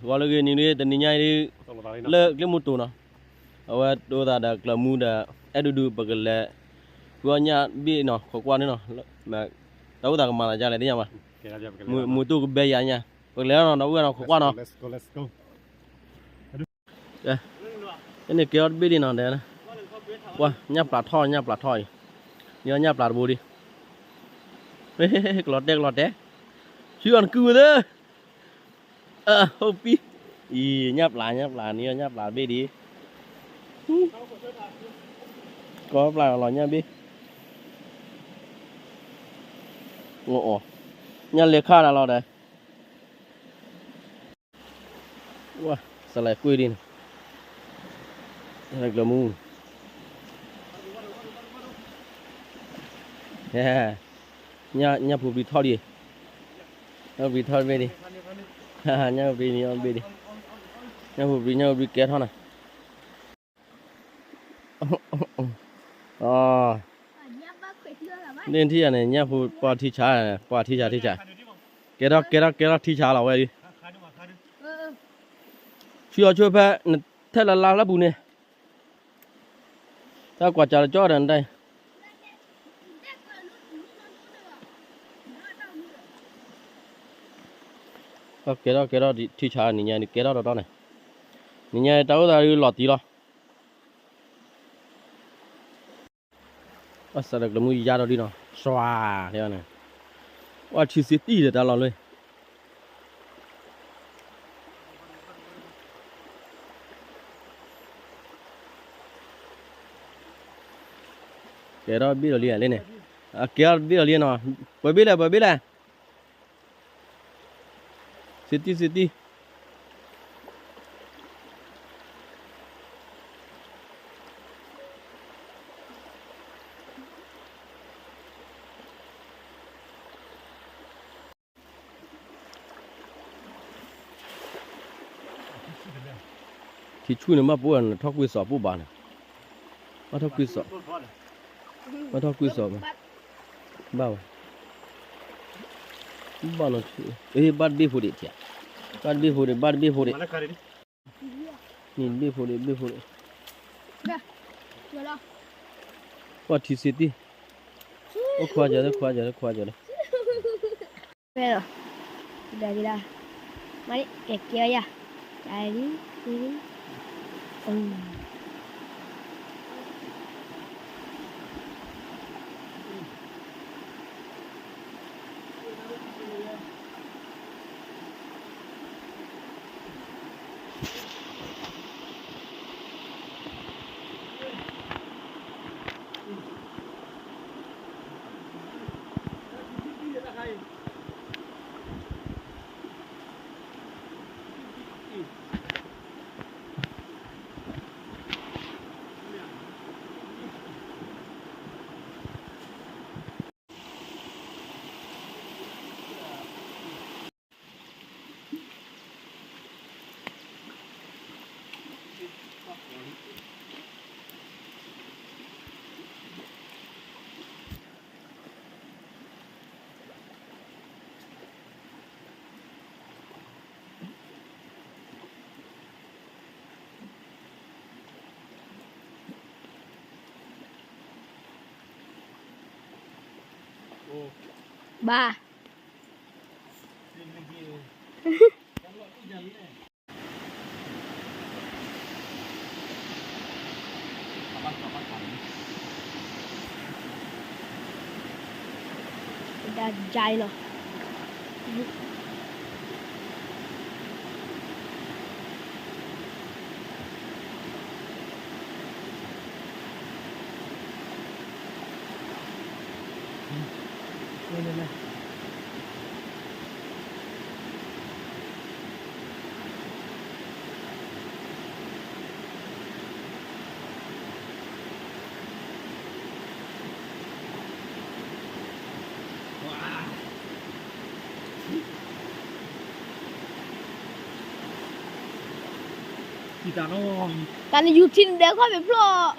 ဂီၤလၢအဂ့ၤ နံၤဒ်တနံၤညါအံၤဒ် လၢကျဲမုၢ်တိၤနီၤ, အဝဲဒိသးဒီးကျၢၤမူဒီး အဲၣ်ဒူဒူ ပကလဲၤ ဃုအီၣ်ညၣ်ဘ့ၣ်နီၤ ခိးကွၢ်န့ၣ်နီၤ, တၢ်အိၣ်သးကမၤသးဒ်လဲၣ်သ့ၣ်ညါဘၣ်, မုၢ်တူၢ်ကဘဲယၤညါ, ပကလဲၤလီၤနီၤ ဒီပုၢ်ဝဲၢ်နီၤ ခိးကွၢ်နီၤ. န့ၣ်ကဲထီၣ်တဘ့ၣ်ဒံးနီၤ ဒီး ပှၤ ညၣ်ပျၢ်ထီၣ် ညၣ်ပျၢ်ထီၣ်အံၤ, နံၤအီၣ်ညၣ်ပျၢ်တဘိဒံး, ကလီၤတဲာ် ကလီၤတဲာ်, ဆူအီၤနကုၢ်ဝဲသၢ, အၢ ဟိပံ, အံၤ ညၣ်ပျၢ် ညၣ်ပျၢ် နံၤအီၣ်ညၣ်ပျၢ်တဘ့ၣ်ဒံး, ကီပျၢ်လီၤညၣ်ဘ့ၣ်, အီၣ်အီၣ်, ညၣ်လဲၤခါတၢ်လီၤဒီး ဝါ စလဲၤကွံာ်ဒ်န့ၣ်, ကျၢၤမူ, ညၣ်ဖိပြံထီၣ်ဒံး, ညၣ်ဖိပြံထီၣ်တဘ့ၣ်ဒံး, ညၣ်ဖိပြံနံၤအီၣ်တဘ့ၣ်ဒံး, ညၣ်ဖိပြံ ညၣ်ဖိပြံကဲထီၣ်နၤ, အ န့ၣ်ထံၣ်ယၤန့ၣ် ညၣ်ဖိပှၤထံဆါ, ပှၤထံဆါထံဆါ, ကဲထီၣ် ကဲထီၣ် ကဲထီၣ်ထံဆါလီၤဝဲဒံး, ဆူအီၤဆိဖဲ နထဲလၢလါလၢပူၤန့ၣ်, တၢ်ကွၢ်ကၢ်လၢကၠီဒီးနတၢ် ကဲထီၣ် ကဲထီၣ် ထံဆါနံၤညါန့ၣ် ကဲထီၣ်တီတီန့ၣ်, နံၤညါတၢ်အိၣ်သးဒ်လီၤတံၢ်လီၤ. အစးဒီးကျၢၤမူယါဒီးဒ်နီၤ, စွၤန့ၣ်, ဝဲထံစ့တံၢ်ဒီးတၢ်လီၢ်လၢ ကဲထီၣ်ဘ့ၣ်ဒီးလံလဲၣ်န့ၣ်, ကဲထီၣ်ဘ့ၣ်ဒီးလံနီၤ, ပှဲၤဘ့ၣ်လဲၣ် ပှဲၤဘ့ၣ်လဲၣ် စ့တံၢ် စ့တံၢ်, ထံဆူၣ်န့ၣ် ဘၣ်ပိၢ်နထီၣ်ကွံာ်စီၤပိၢ်ဘၣ်န့ၣ်, ဘၣ်ထီၣ်ကွံာ်စီၤ, ဘၣ်ထီၣ်ကွံာ်စီၤဘၣ်, ဘၣ်ဘၣ်, ဘၣ်နီၤ, ဘၣ်တဘ့ၣ်ဖိဒံး, ဘၣ်တဘ့ၣ်ဖိဒံး ဘၣ်တဘ့ၣ်ဖိဒံး, နံၤတဘ့ၣ်ဖိဒံး တဘ့ၣ်ဖိဒံး, ပှၤထံစ့တံၢ်, အိၣ်ခွါကၢၤလၢ ခွါကၢၤလၢ ခွါကၢၤလၢ ဖဲလီၤ, ဒ်ဒ်လၢ, မ့ၢ်ကဲကဲဝဲယၤ, ဒ်လံ, ဒ်လံ, ဘၣ် ဒါဂျိုင်းလီၤ. တၢ်န့ၣ်ယူၤထံန့ၣ်ဒဲးခီၣ်ဖံးဖျိၣ်,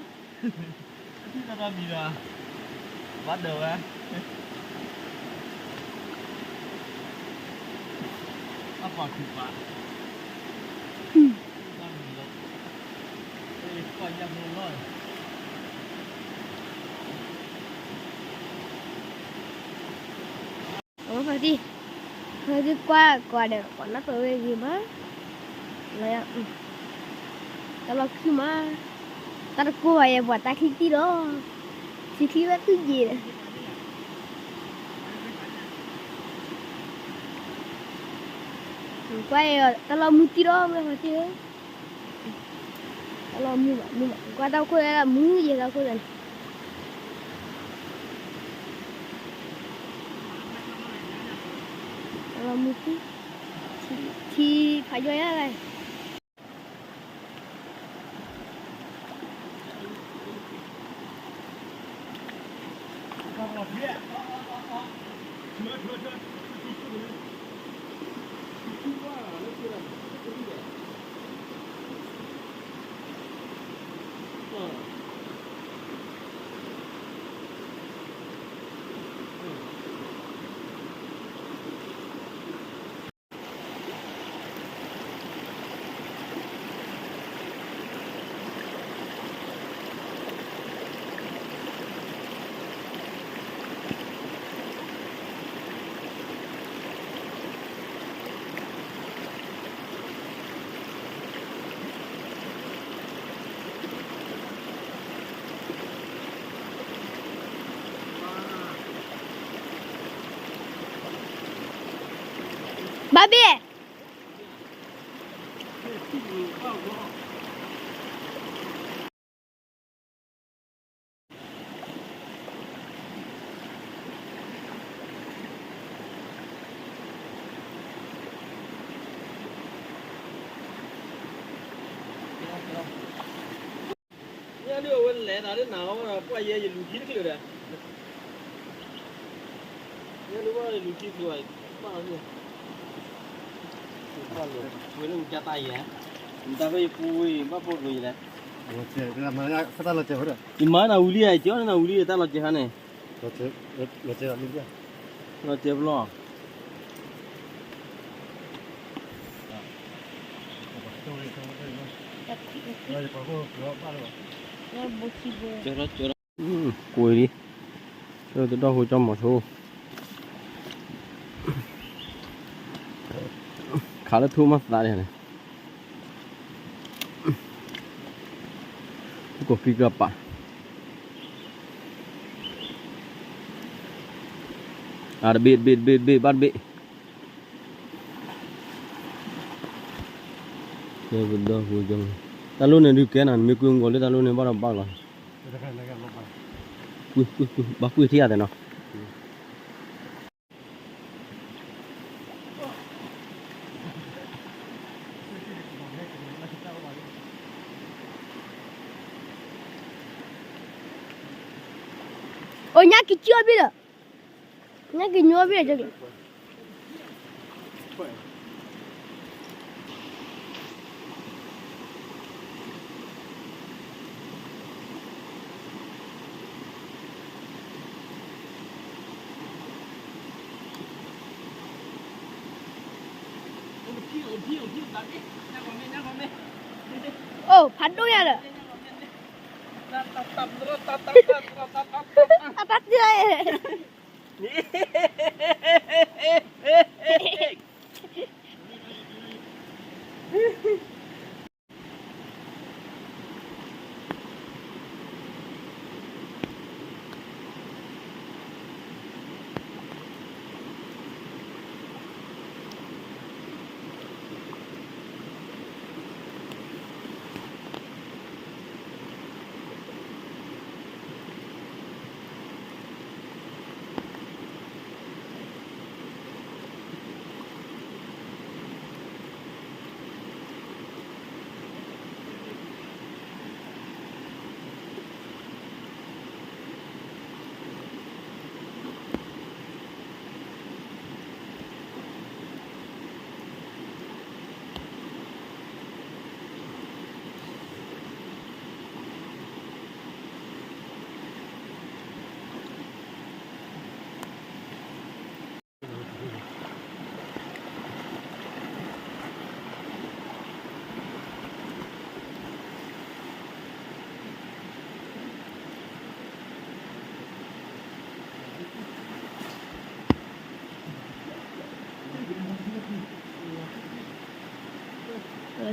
ထံၣ်တၢ်တၢ်မံၤဒီး ဘၣ်ဒၢးဝဲ အပှၤထူးပှၤ အဝဲဖါတံၢ်, ဖါတံၢ်ကွၢ်ကွၢ်ဒီး ပှၤနီၢ်ပၢၢ်ဝဲဂ့ၤမး, တၢ်လီၢ်ခုၣ်မး, တၢ်တကိၢ်ဘၣ်ယဲ ပှၤတၢ်ချံတံၢ်လီၤ, ထံချံဝဲသူၣ်ယံာ်ဒီး, ကွၢ်ယဲ တၢ်လီၢ်မုၢ်တံၢ်လီၤ မ့ၢ်ဖါတံၢ်ဧၢ. တၢ်လီၢ်မုၢ်ဘၣ်မုၢ်ဘၣ် ကွၢ်တၢ်ခိၣ်လၢမုၢ်ယဲၢ်တၢ်ခိၣ်လၢန့ၣ်, တၢ်လီၢ်မုၢ်တံၢ်, ထံဖးယီၢ်ယါလၢ ဘၣ်ဘ့ၣ် ညၣ်ဒုးအဝဲလဲၤနၤလၢနၤအီၤ ပှၤယဲယလူၤထံတချုးဒီး, ညၣ်ဒုးဘၣ်လူၤထံချုးဘၣ်, ဝဲလၢမူကၢ်တၢ်ယဲ, မူတၢ်ဖဲယပူၤဝံၤ ဘၣ်ဖိကျိၤယလဲၣ်, ယမၤနၤဝံၤလံဧါ ယကၠီန့ၣ်နၤဝံၤလံ တၢ်လီၤစဲးခါန့ၣ်, လီၤစဲးဖျီ ကၠီ, ကွံာ်လံ, ကၠီတဒီၣ်ဟူကၠီမီၤဆိ, ခးလၢထူမးသးဒ်န့ၣ်, ထူကီၢ်ချံကျါပာ်, အတဘ့ၣ်တဘ့ၣ်တဘ့ၣ်တဘ့ၣ်ဘၣ်တဘ့ၣ်, ကၠီတဒီၣ်ဟူကၠီမီၤ, တၢ်လိၣ်န့ၣ်ဒုးကဲနၤ နမ့ၢ်ကွံမုၢ်ကီၤလၢတၢ်လိၣ်န့ၣ်ဘၣ်ဒီးဘၣ်လီၤ, ကွံ, ကွံ, ကွံ, ဘၣ်ကွံထံၣ်အသးနီၤ. အိၣ် ညၣ်က့ၤကၠီဘ့ၣ်ဒီး, ညၣ်က့ၤညီဘ့ၣ်ဒီး အိၣ် ဖးဒိၣ်ညါဒီး, အတၢ်တၢ်,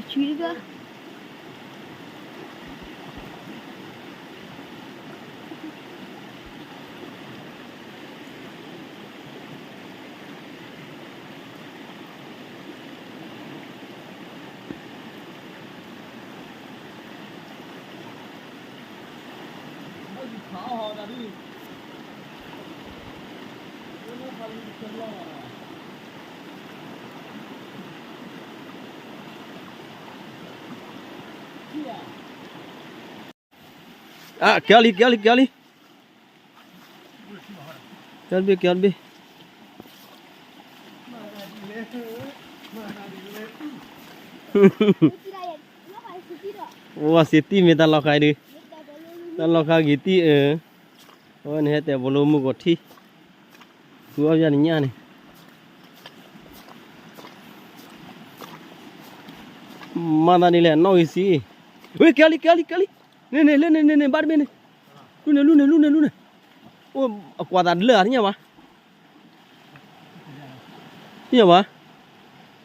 ဆူတကၢ် ကဲလံ ကဲလံ ကဲလံ ကဲလံဘ့ၣ် ကဲလံဘ့ၣ် အိၣ်စ့တံၢ်မ့ၢ်တၢ်လီၤခါအံၤဒုး, တၢ်လီၤခါဂ့ၤတံၢ်အၢ, အဝဲန့ၣ်ဟဲတဲာ်ဘိလိမုၢ်ကီၤထံ, ဃုအီၣ်ယၤနညၣ်န့ၣ်, မၤသးဒ်လဲၣ် နီၣ်ဂံၢ်စံ, ဝ့ၢ် ကဲလံ ကဲလံ ကဲလံ, န့ၣ်န့ၣ် လၢန့ၣ်န့ၣ်န့ၣ် ဘၣ်တဘ့ၣ်န့ၣ်, လူန့ၣ် လူန့ၣ် လူန့ၣ် လူန့ၣ်, အိၣ် အကွၢ်သးတလၢာ် သ့ၣ်ညါဘၣ် သ့ၣ်ညါဘၣ်,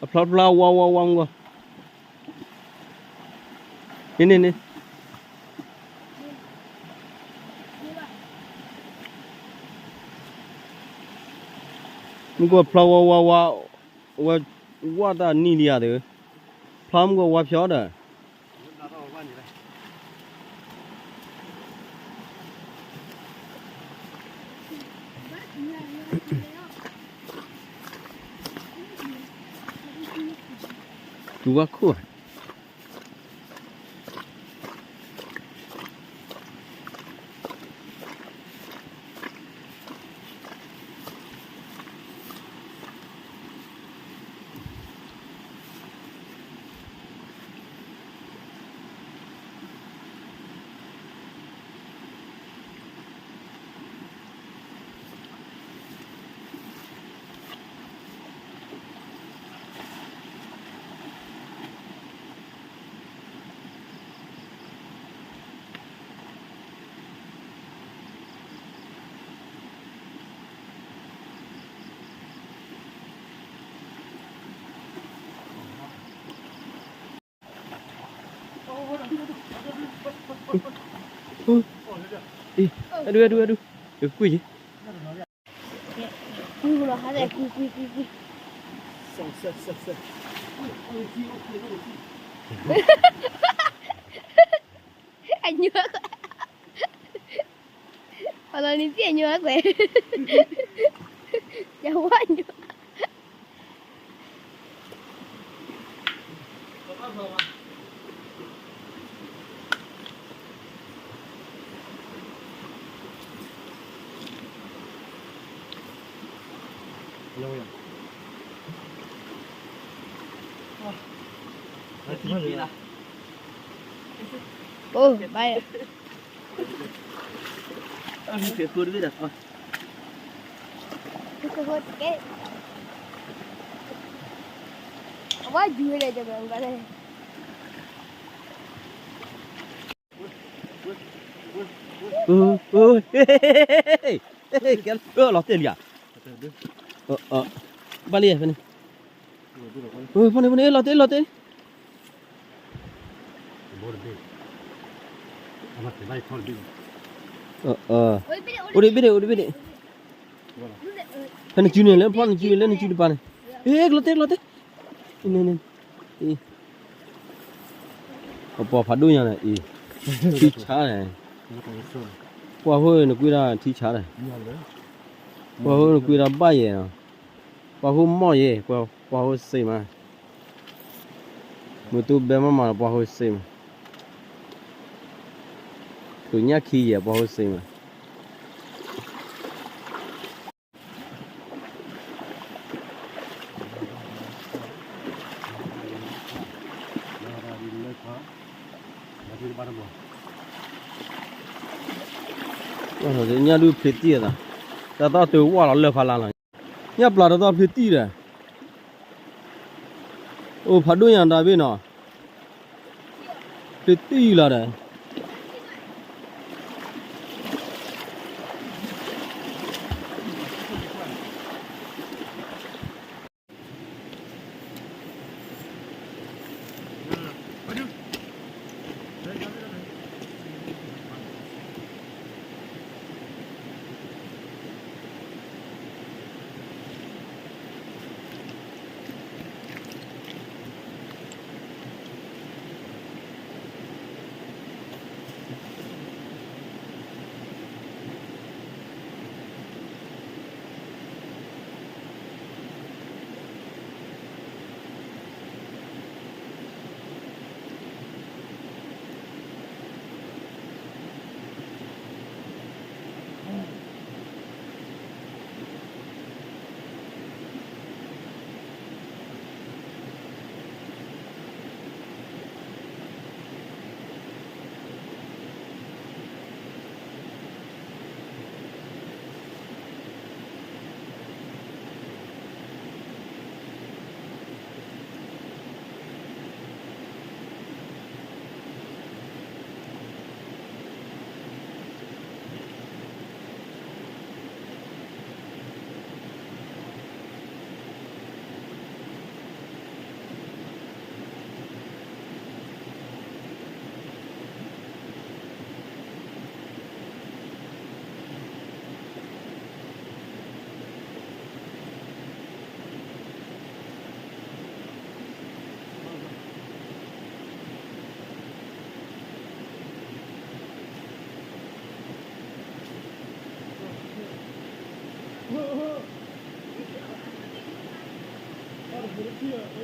အဖျီဖျီဝါဝါဝါမုၢ်ဂီၢ်, န့ၣ်န့ၣ်န့ၣ်, မုၢ်ဂီၢ်ဖျီဝါဝါဝါ, ဝဲဝါတၢ်နံၣ်လံဧါသ့ၣ်, ဖျီမုၢ်ဂီၢ်ဝါဖျီဒီး တူၢ်ဝါခိၣ်ဧါ. အဒု အဒု အဒု ကွံာ်ယံၤ ကွံာ်လီၤ ဟါသဲး ကွံာ် ကွံာ် ကွံာ် ကွံာ် အညိ အလီၤနံၤသံၣ်အညိကွဲး ယဝါညိ အိၣ်ဘၣ်ယ အဝဲယူၤဝဲလဲၣ် ကဲလီၤတဲာ်လံဧါ, ဘၣ်လံဖဲန့ၣ်, ဖဲန့ၣ် ဖဲန့ၣ် လီၤတဲာ် လီၤတဲာ် အိၣ်ဒံးဘ့ၣ်ဒံး အိၣ်ဒံးဘ့ၣ်ဒံး, ဖဲနစုန့ၣ် လၢဖီနစု လၢနစုတပၤန့ၣ်, ဟ့ၣ် ကလီၤတဲာ် ကလီၤတဲာ်, န့ၣ် ပှၤဖးဒိၣ်ညါန့ၣ်အံၤ, ထံဆါန့ၣ်, ပှၤဟိနကွံာ်ဒၣ်ထံဆါန့ၣ်, ပှၤဟိနကွံာ်ဒၣ်ဘၣ်ယဲၢ်နီၤ, ပှၤဟိမီၢ်ယဲၢ်, ပှၤဟိစ့မး, မုၢ်တူဘဲမးမး ပှၤဟိစ့မး, ကျိညၣ်ခံယဲၢ် ပှၤဟိစ့မး ညၣ်ဒုးဖျ့တံၢ်အသး, တၢ်သီၣ်တုၤဝၢ်လီၤလၢၢ်ဖးလါလီၤ, ညၣ်ပျၢ်တၢ်သီၣ်ဖျ့တံၢ်ဒီး, အိၣ်ဖးဒိၣ်ညါတၢ်ဘ့ၣ်နီၤ, ဖျ့တံၢ်လီၤဒီး ညၣ် လီၤထ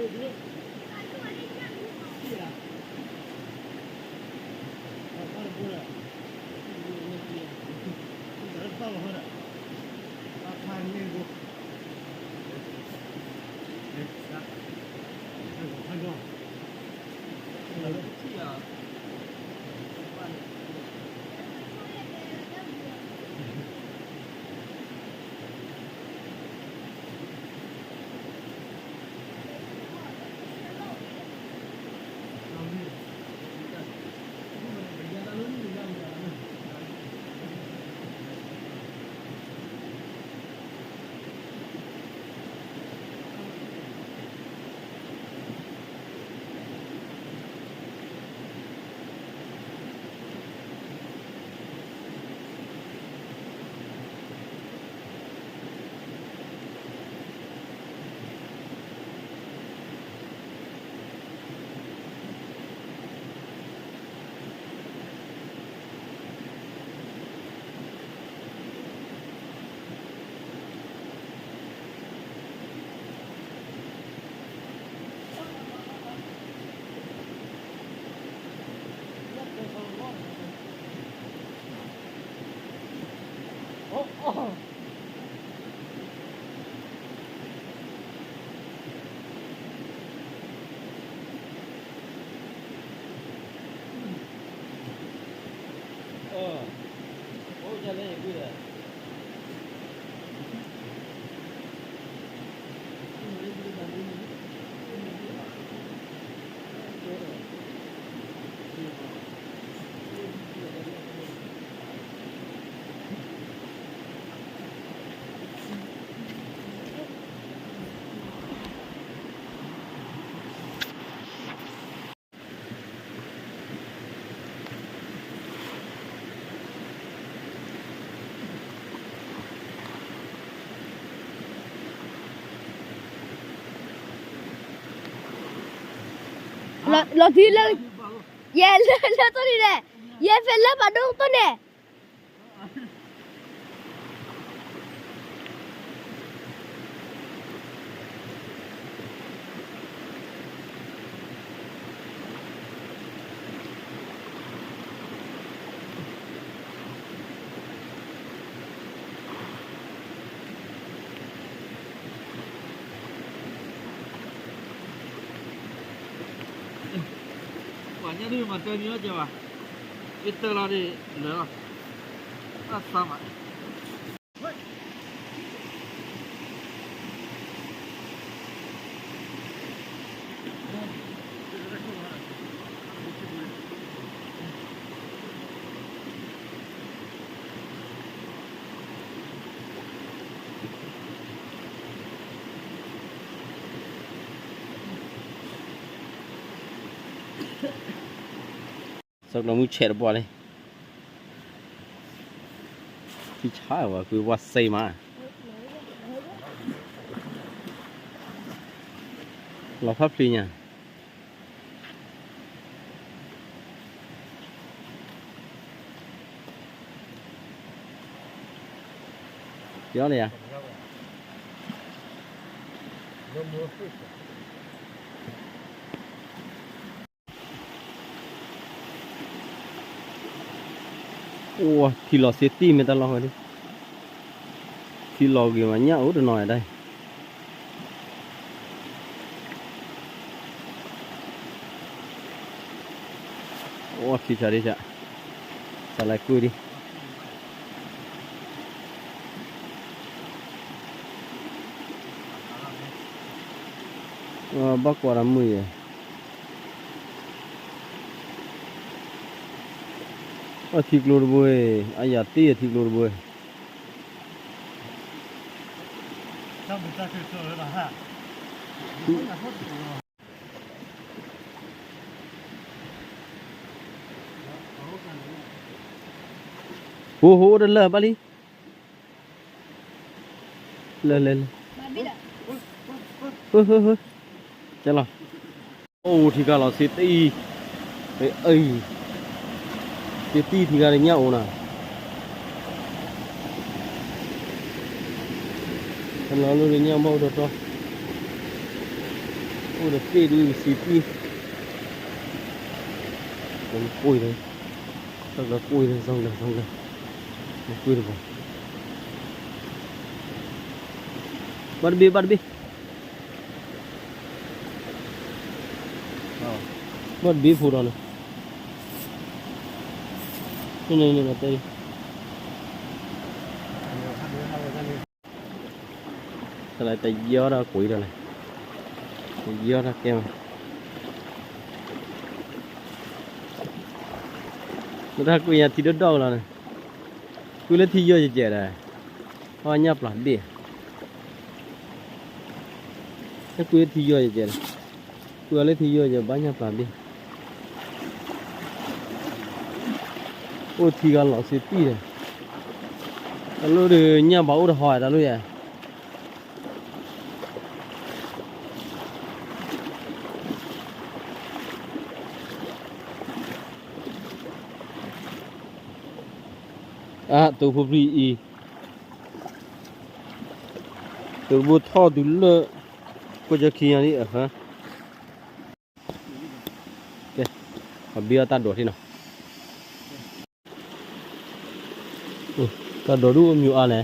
ံလၢ ယဲလၢလၢတိၢ်န့ၣ်လဲၣ်, ယဲဖဲလၢပှၤဒိၣ်တိၢ်န့ၣ် ပှၤညါဒုးမၤတၢ်မံၤအီၣ်ကဲဘၣ်, ယတၢ်လီၤဒ်လၢာ်လီၤ, တၢ်သးမး စီၤကျီးမုၢ်ဆဲးတပှၢ်လံ, ဖံဆါဝဲကွံာ်ဝဲစ့မး, လီၤဖးဖျ့ညါ, ကၠီလံဧါ. အိၣ်ထံလီၤစ့တံၢ်မ့ၢ်တၢ်လီၢ်ဝဲဒၣ်, ထံလီၤဂ့ၤမးညၣ်အိၣ်တနီၤဒၣ်, အိၣ်ထံဆါဒၣ်ဆါ, သးလဲၤကွံာ်ဒံး, ဘၣ်ကွၢ်တၢ်မုာ်ယဲၢ် အထံကျိတဘိ, အယၤတ့ၢ်အထံကျိတဘိ, ဟိဟိတလၢာ်ဘၣ်လံ, လၢလၢလၢ, ဟိဟိဟိ, ကဲလီၤ. အိၣ်ထံကါလီၤစ့တံၢ်, အံၤ, စ့တံၢ်ထံကါဒီးညၣ်အိၣ်နၤ, တနီၤလၢညၣ်ဘၣ်အိၣ်ဒီးတီ အိၣ်ဒီးသ့ၣ်ဒုး စံးတံၢ်, နကွၢ်ဒီး, တၢ်ကကွၢ်ဒီး စီၤကလၢၤ စီၤကလၢၤ, နကွၢ်တဘၣ်, ဘၣ်တဘ့ၣ် ဘၣ်တဘ့ၣ်, ဘၣ်တဘ့ၣ်ဖိဒီးန့ၣ်, န့ၣ်န့ၣ်န့ၣ် တဲ တယီတၢ်ကွံာ်ဒီးန့ၣ်, တယီတၢ်ကဲမး, မ့ၢ်တၢ်ကွံာ်ညါထံဒိၣ်ဒိၣ်ကလီၤန့ၣ်, ကွံာ်လၢထံယိာ်ယဲၢ်ကဲးဒီး, ဘၣ်ညၣ်ပျၢ်ဘ့ၣ်, တၢ်ကွံာ်လၢထံယိာ်ယဲၢ်ကဲးဒီး, ကွံာ်အီၤလၢထံယိာ်ယဲၢ် ဘၣ်ညၣ်ပျၢ်ဘ့ၣ် အိၣ်ထံဂၤလီၤစ့တံၢ်ဒီး, တၢ်လိၣ်ဒီးညၣ်ဘၣ်အိၣ်တဟီၣ်တၢ်လိၣ်ယဲၢ်, အါ တိၢ်ဖိဖျံအံၤ, တိၢ်တဘိထီၣ်တုၤလၢ ကိးကၠီခံညါလံ, ကဲ, ပဘံအီၣ်တၢ်ဒိးထံနီၤ, တၢ်ဒိးဒုးအိၣ်မံၤအါလဲၣ် ဒိး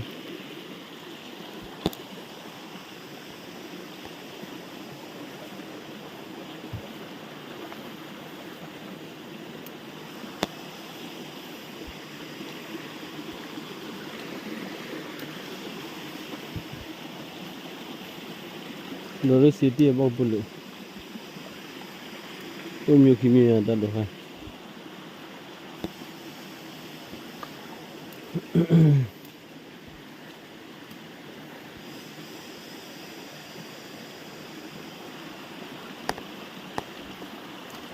ရ့ၣ်စ့တံၢ်အဘီၣ်ပူၤလၢာ်, အိၣ်မံၤခံမံၤတၢ်ဒိးဖဲ, အိၣ်နကဝံၤတၢ်ဒိးဖ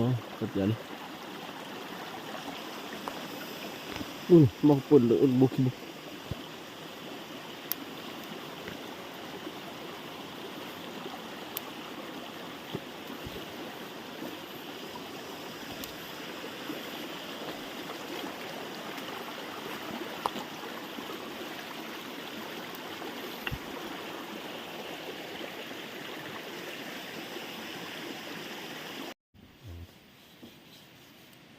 ဲ, ပပျးလံ, အိၣ်န့ၣ် ဘီၣ်ကပိာ်လၢအိၣ်တဘိခံဘိ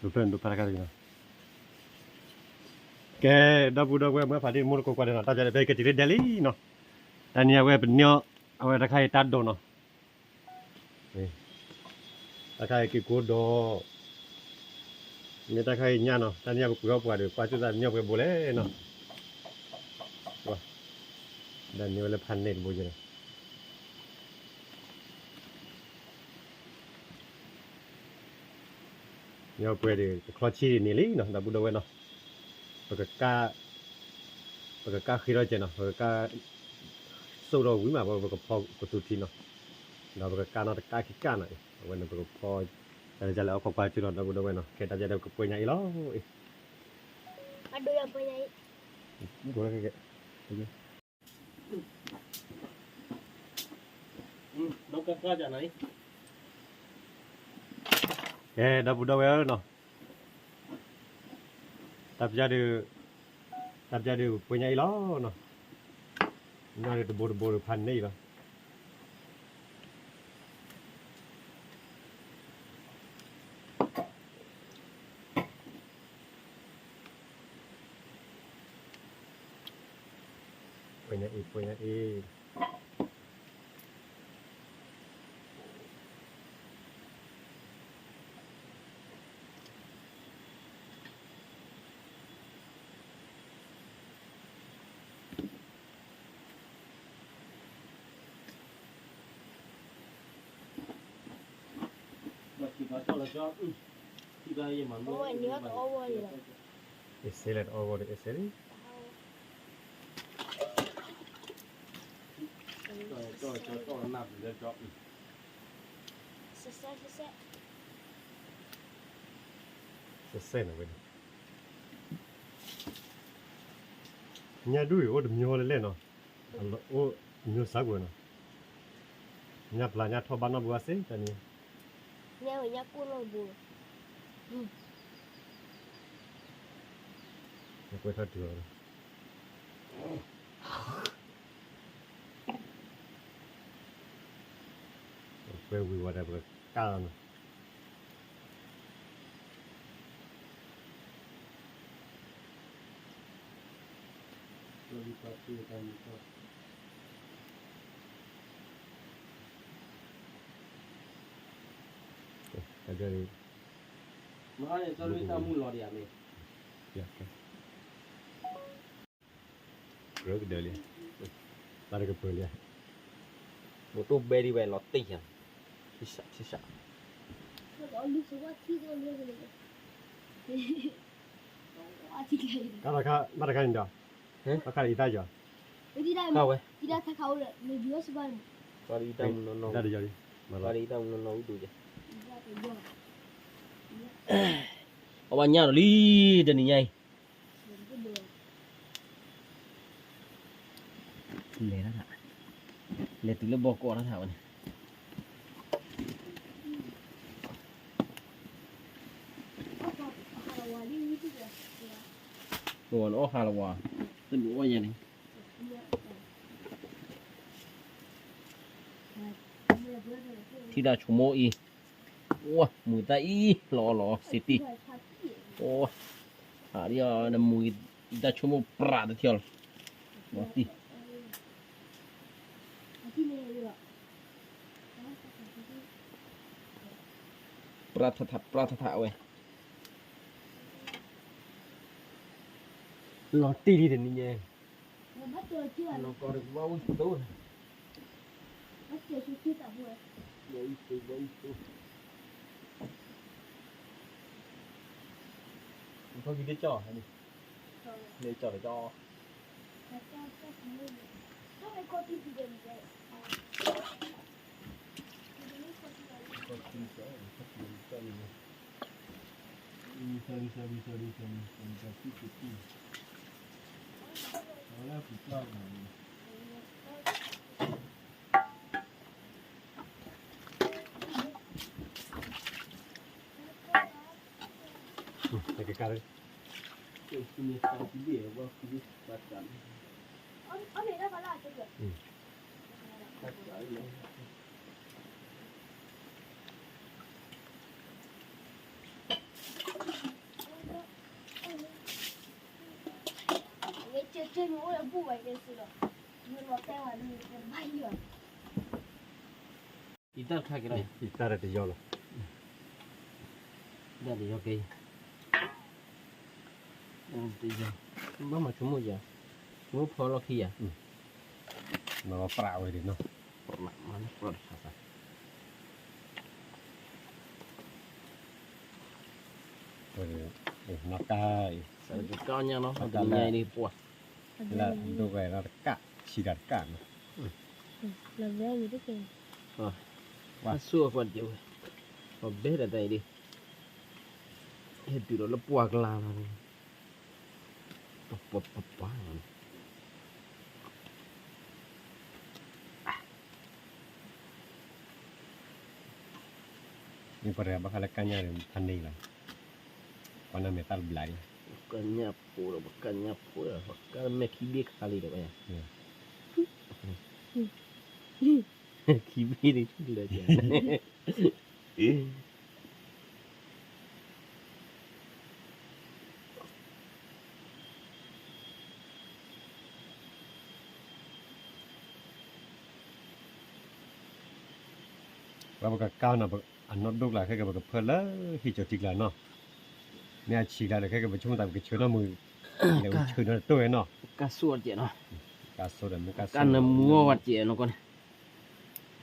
ဒိဖျၢၣ်ဒိဖျၢၣ်တခါတဂ့ၤနီၤ, ကဲ, ဒီပုၢ်ဒီဝဲၢ်မုၢ်ဖးဒံးမူတကိးကွၢ်ဒီးနီၤ, တၢ်ပျးဒီးဖဲကတံၤလၢဒဲးလံနီၤ, တၢ်နံၤအဝဲပနီၣ်, အဝဲတခါအံၤတၢ်ဒိးနီၤ တၢ်ခါအံၤက့ၤကိးဒီး, မ့ၢ်တၢ်ခါအံၤညါနီၤ, တၢ်နံၤအံၤပကွံာ်အီၣ်ပှၤဒီး ကွၢ်ကၠူၣ်သးပနီၣ်ပှဲၤဘိလဲၣ်နီၤ, ဒၣ်န့ၢ်ဝဲလၢဖးန့ၣ်တဘိယဲနီၤ, မ့ၢ်ပှဲၤဒီး တချီဆံဒ်န့ၣ်လံနီၤ ဒီပုၢ်ဒီဝဲၢ်နီၤ, ပကက ပကကၢ်ဃ့ထီၣ်ကဲနီၤ, ပကကၢ် စိၣ်ထီၣ်ဝံၤမး ပကဖီကသူထံနီၤ, ဒီးပကကၢ်နီၣ်တကၢ်ခံကၢ်နီၤ, အဝဲန့ၣ်ပကဖီ, တၢ်လဲၤကလဲၤအီၣ်ခိးကွၢ်ကၠူၣ်နီၤ ဒီပုၢ်ဒီဝဲၢ်နီၤ, ခဲတၢ်ကဲဒီးကပှဲၤညါအံၤလီၤ, အဒိယပှဲၤညါအံၤ, ကဲ ဒီပုၢ်ဒီဝဲၢ်နီၤ တၢ်ပျးဒုး, တၢ်ပျးဒုးပှဲၤညါအံၤလီၤနီၤ, နီၢ်ဒုးတဘိတဘိဒုးဖးန့ၣ်အံၤလီၤ, ပှဲၤညါအံၤ ပှဲၤညါအံၤ အ့ၣ်စ့လဲၣ် တအီၣ်ဂီၢ်ဒီး အ့ၣ်စ့လံ, စဲစဲန့ၣ်ဝဲ, ညၣ်ဒူၣ်အံၤအိၣ်တမံၤလဲၣ်လဲၣ်နီၤ, အိၣ်တမံၤစးကွံာ်နီၤ, ညၣ်ပျၢ်ညၣ်ထီၣ်ဘၣ်နီၢ်ဘိအစ့တၢ်န့ၣ်, ညၣ်ဝဲညၣ်ကိၢ်နီၢ်ဘိ, ကွဲးထီၣ်တုၤအီၤ အ ဝဲဝံၤဝဲဒၣ်ပကကၢ်လီၤနီၤ. ကဒၢလံ, ဘၣ်တကပၤလံ, မ့ၢ်တိၢ်ဘဲဒံးဝဲလီၤတံၢ်ယၤ, ဆံးစး, ဆံးစး, ဘၣ်တခါန့ၣ်ဒီး, ဘၣ်တခါန့ၣ်ဒီး, ဝဲ, အဝဲညါဒီးလံ, တနံၤညါအံၤ လဲၤတၢ်, လဲၤတုၤလၢဘီကီၢ်တၢ်ထးဝဲန့ၣ်, နအီၣ်ဟးလီၤဝဲ, တလူၤအီၣ်ယၤန့ၣ်, ထံၣ်တၢ်ဆိကမိၣ်အံၤ, အိၣ်မုာ်တၢ်အံၤ လီၤအီၣ်လီၤအီစ့တံၢ်, အိၣ်, ဟးဒ်အီၤနမုာ်အံၤ တၢ်ဆိကမိၣ်ပြးတထံၣ်အီၤလီၤ, လီၤတံၢ် ပြးထးထး ပြးထးထးဝဲ, လီၤတံၢ်လံတနံၤညါ, လီၤကီၢ်တကဘၣ်ဝံၣ်တိၢ်, ဘၣ်ဝံၣ်တိၢ်, ဘၣ်ဝံၣ်တိၢ်, နထီၣ်ကံဒ့ကၠီၣ်, လ့ကၠီၣ်တကၠီၣ် ယတၢ်တခါက့ၤလီၤ, ယတၢ်တယီလီၤ, တယီက့ၤ, တယီ, ဘၣ်မၤဆိကမိၣ်ယၤ, ဆိကမိၣ်ဖီလီၢ်ခံယၤ, မၤလီၤပြးဝဲဒၣ်နီၤ, ပြးမၤလီၤပြးတခါ, နီၢ်ကါအံၤ, ကါညါနီၤ, တနံၤညါအံၤဒ်ပှၤ, လၢဒိၣ်ဝဲလီၤတကး, ဆံးတၢ်တကးနီၤ, လီၤဘဲဝံၤတက့ၢ်, ပှၤဆိၣ်အပှၤတက့ၢ်ဝဲ, ပှၤဘဲဒၣ်တၢ်အံၤဒ်, ဟဲတုၤဒီးလၢပှၢ်ကလါလီၤ, ပပပပၤ မ့ၢ်ပှၤတဂၤဘၣ်ဃးလၢကါညၣ်ဒီးဖးန့ၢ်လီၤ, ပှၤနၢ်မဲာ်သၣ်တဘျီလံ, ကါညၣ်ဖိဒီး ပှၤကါညၣ်ဖိဒီး ပှၤကါမဲာ်ခံဘ့ၣ်ခါလံဒီး ပှၤ, ခံဘ့ၣ်န့ၣ်ဆူၣ်လၢာ်ကဲ ပှၤပကကါနီၤ, အနီၢ်ဒိၣ်ကျါခဲကပကဖၢလၢဟံၣ်ကၠီၤထံကျါနီၤ, မ့ၢ်အဆံးကျါဒီး ခဲကပဆိကမိၣ်သးပကဆၢနီၢ်မုၢ်, ဆၢနီၢ်တတိၢ်ဝဲနီၤ, ကါစိၣ်တကဲးနီၤ, ကါစိၣ်ဒီးမ့ၢ်ကါစိၣ် ကါနၢမူဝဲတကဲးနီၤကီၢ်န့ၣ်,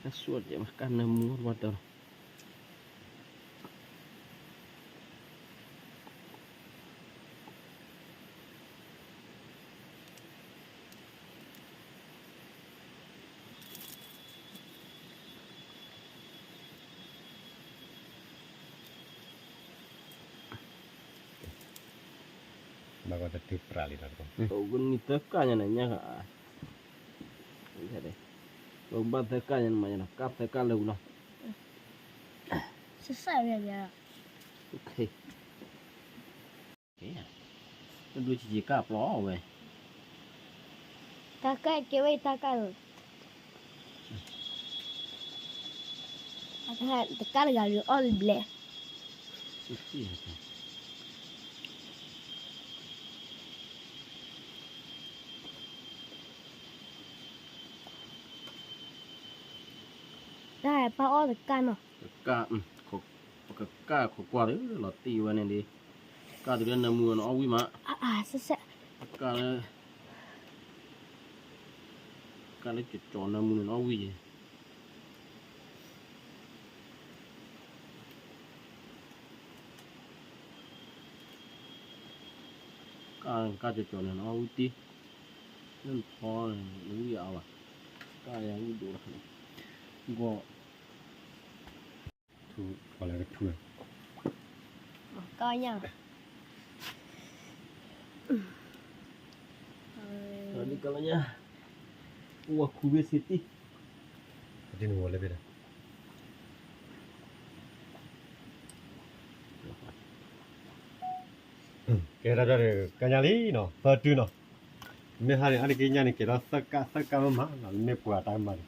ကါစိၣ်တကဲး ကါနၢမူဝဲတကဲး ဘၣ်ကီတတုၤပြးလံဒီး, အိၣ်ကနံၤသၢကၢ်ညါန့ၣ်ညါ, အိၣ်ဘၣ်သၢကၢ်ညါန့ၣ်မးညါနီၤ, ကၢ်သၢကၢ်လၢာ်ဝံၤလီၤ, စစၢ်ဝဲယၤ, တဒူဆံးဆံးကၢ်ပျီဝဲ, တၢ်ကၢ်ကဲဝဲတၢ်ကၢ်လီၤ. တကၣ်တဂၤဒီးအီၣ်တဘျဲၣ်. တၢ်ပၢ်အီၣ်တကၣ်နီၤ. တကၣ်, ပကကၣ်ခိးကွၢ်လၢလီၤတံၢ်ဝဲန့ၣ်လံ. ကၣ်တုၤလၢနၢမူနအီၣ်ဝံၣ်မး. ကၣ်လၢ, ကၣ်လၢကၠီၤကၠီၤနၢမူန့ၣ်နအီၣ်ဝံၣ်ယဲ. ကၣ်, ကၣ်ကၠီၤကၠီၤန့ၣ်နအီၣ်ဝံၣ်တံၢ်, လၢနဖီန့ၣ် နဝံၣ်အါဘၣ်, ကၣ်ယၤဝံၣ်ဒိၣ်လီၤ, ဂီၢ်, ထူ, ပှၤလၢကထူ, ကၣ်ညၣ်, ကၣ်ညၣ်, အိၣ်ဝဲခူဘ့ၣ်ဆ့တံၢ်, ပတံၢ်နဝဲလၢဘ့ၣ်ဒီး ကဲ တၢ်ဒီးကၣ်ညၣ်လံနီၤ, သၢတုၤနီၤ, မ့ၢ်ဟါန့ၣ် အါတက့ၢ်ညၣ်န့ၣ် ကဲၤထီၣ်သၢကၣ် သၢကၣ်မးမးနီၤ, မ့ၢ်ပှၤတၢ်မၤန့ၣ်,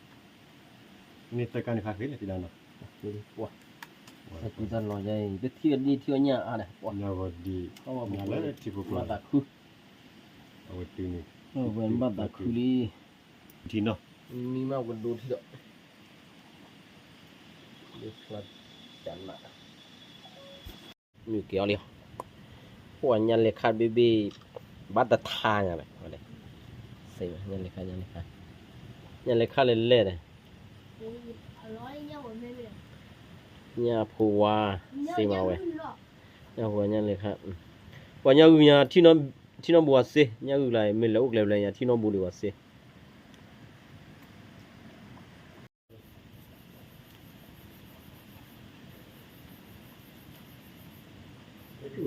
မ့ၢ်သၢကၣ်န့ၣ် ခါဃ့လၢတံၢ်ဒၣ်နီၤ, ပှၤ, တၢ်ကူတၢ်လီၤယဲအံၤ တထံၣ်ဝဲဒ်ထံၣ်ဝဲညၣ်အါဒီး ပှၤ, ညၣ်ဝဲဒ်, ညၣ်လၢထံဖိကျိၤ, ဘၣ်သးခု, အဝဲတုၤန့ၣ်, ဝဲဘၣ်သးခုလံ, ထံနီၤ, မံမးပကဒိထံဒီး, ဒ်ဖျါကနး မုၢ်က့ၤအီၤလံ, ပှၤညၣ်လဲၤခါတဘ့ၣ်ဘ့ၣ်, ဘၣ်တထါညါလဲၣ်, ညၣ်လဲၤခါ ညၣ်လဲၤခါ, ညၣ်လဲၤခါလဲၤလဲၣ်ဒီး, ညၣ်ဖိဝါ, စ့မၤဝဲ, ညၣ်ဖိဝါညၣ်လဲၤခါ, ပှၤညၣ်ဂုၢ်ညါ, ထံနီၣ်ဘိဝဲစ့, ညၣ်ဂုၢ်လၢမ့ၢ်လဲၤအိၣ်ကျဲဘျဲညါ ထံနီၣ်ဘိဒံးဝဲစ့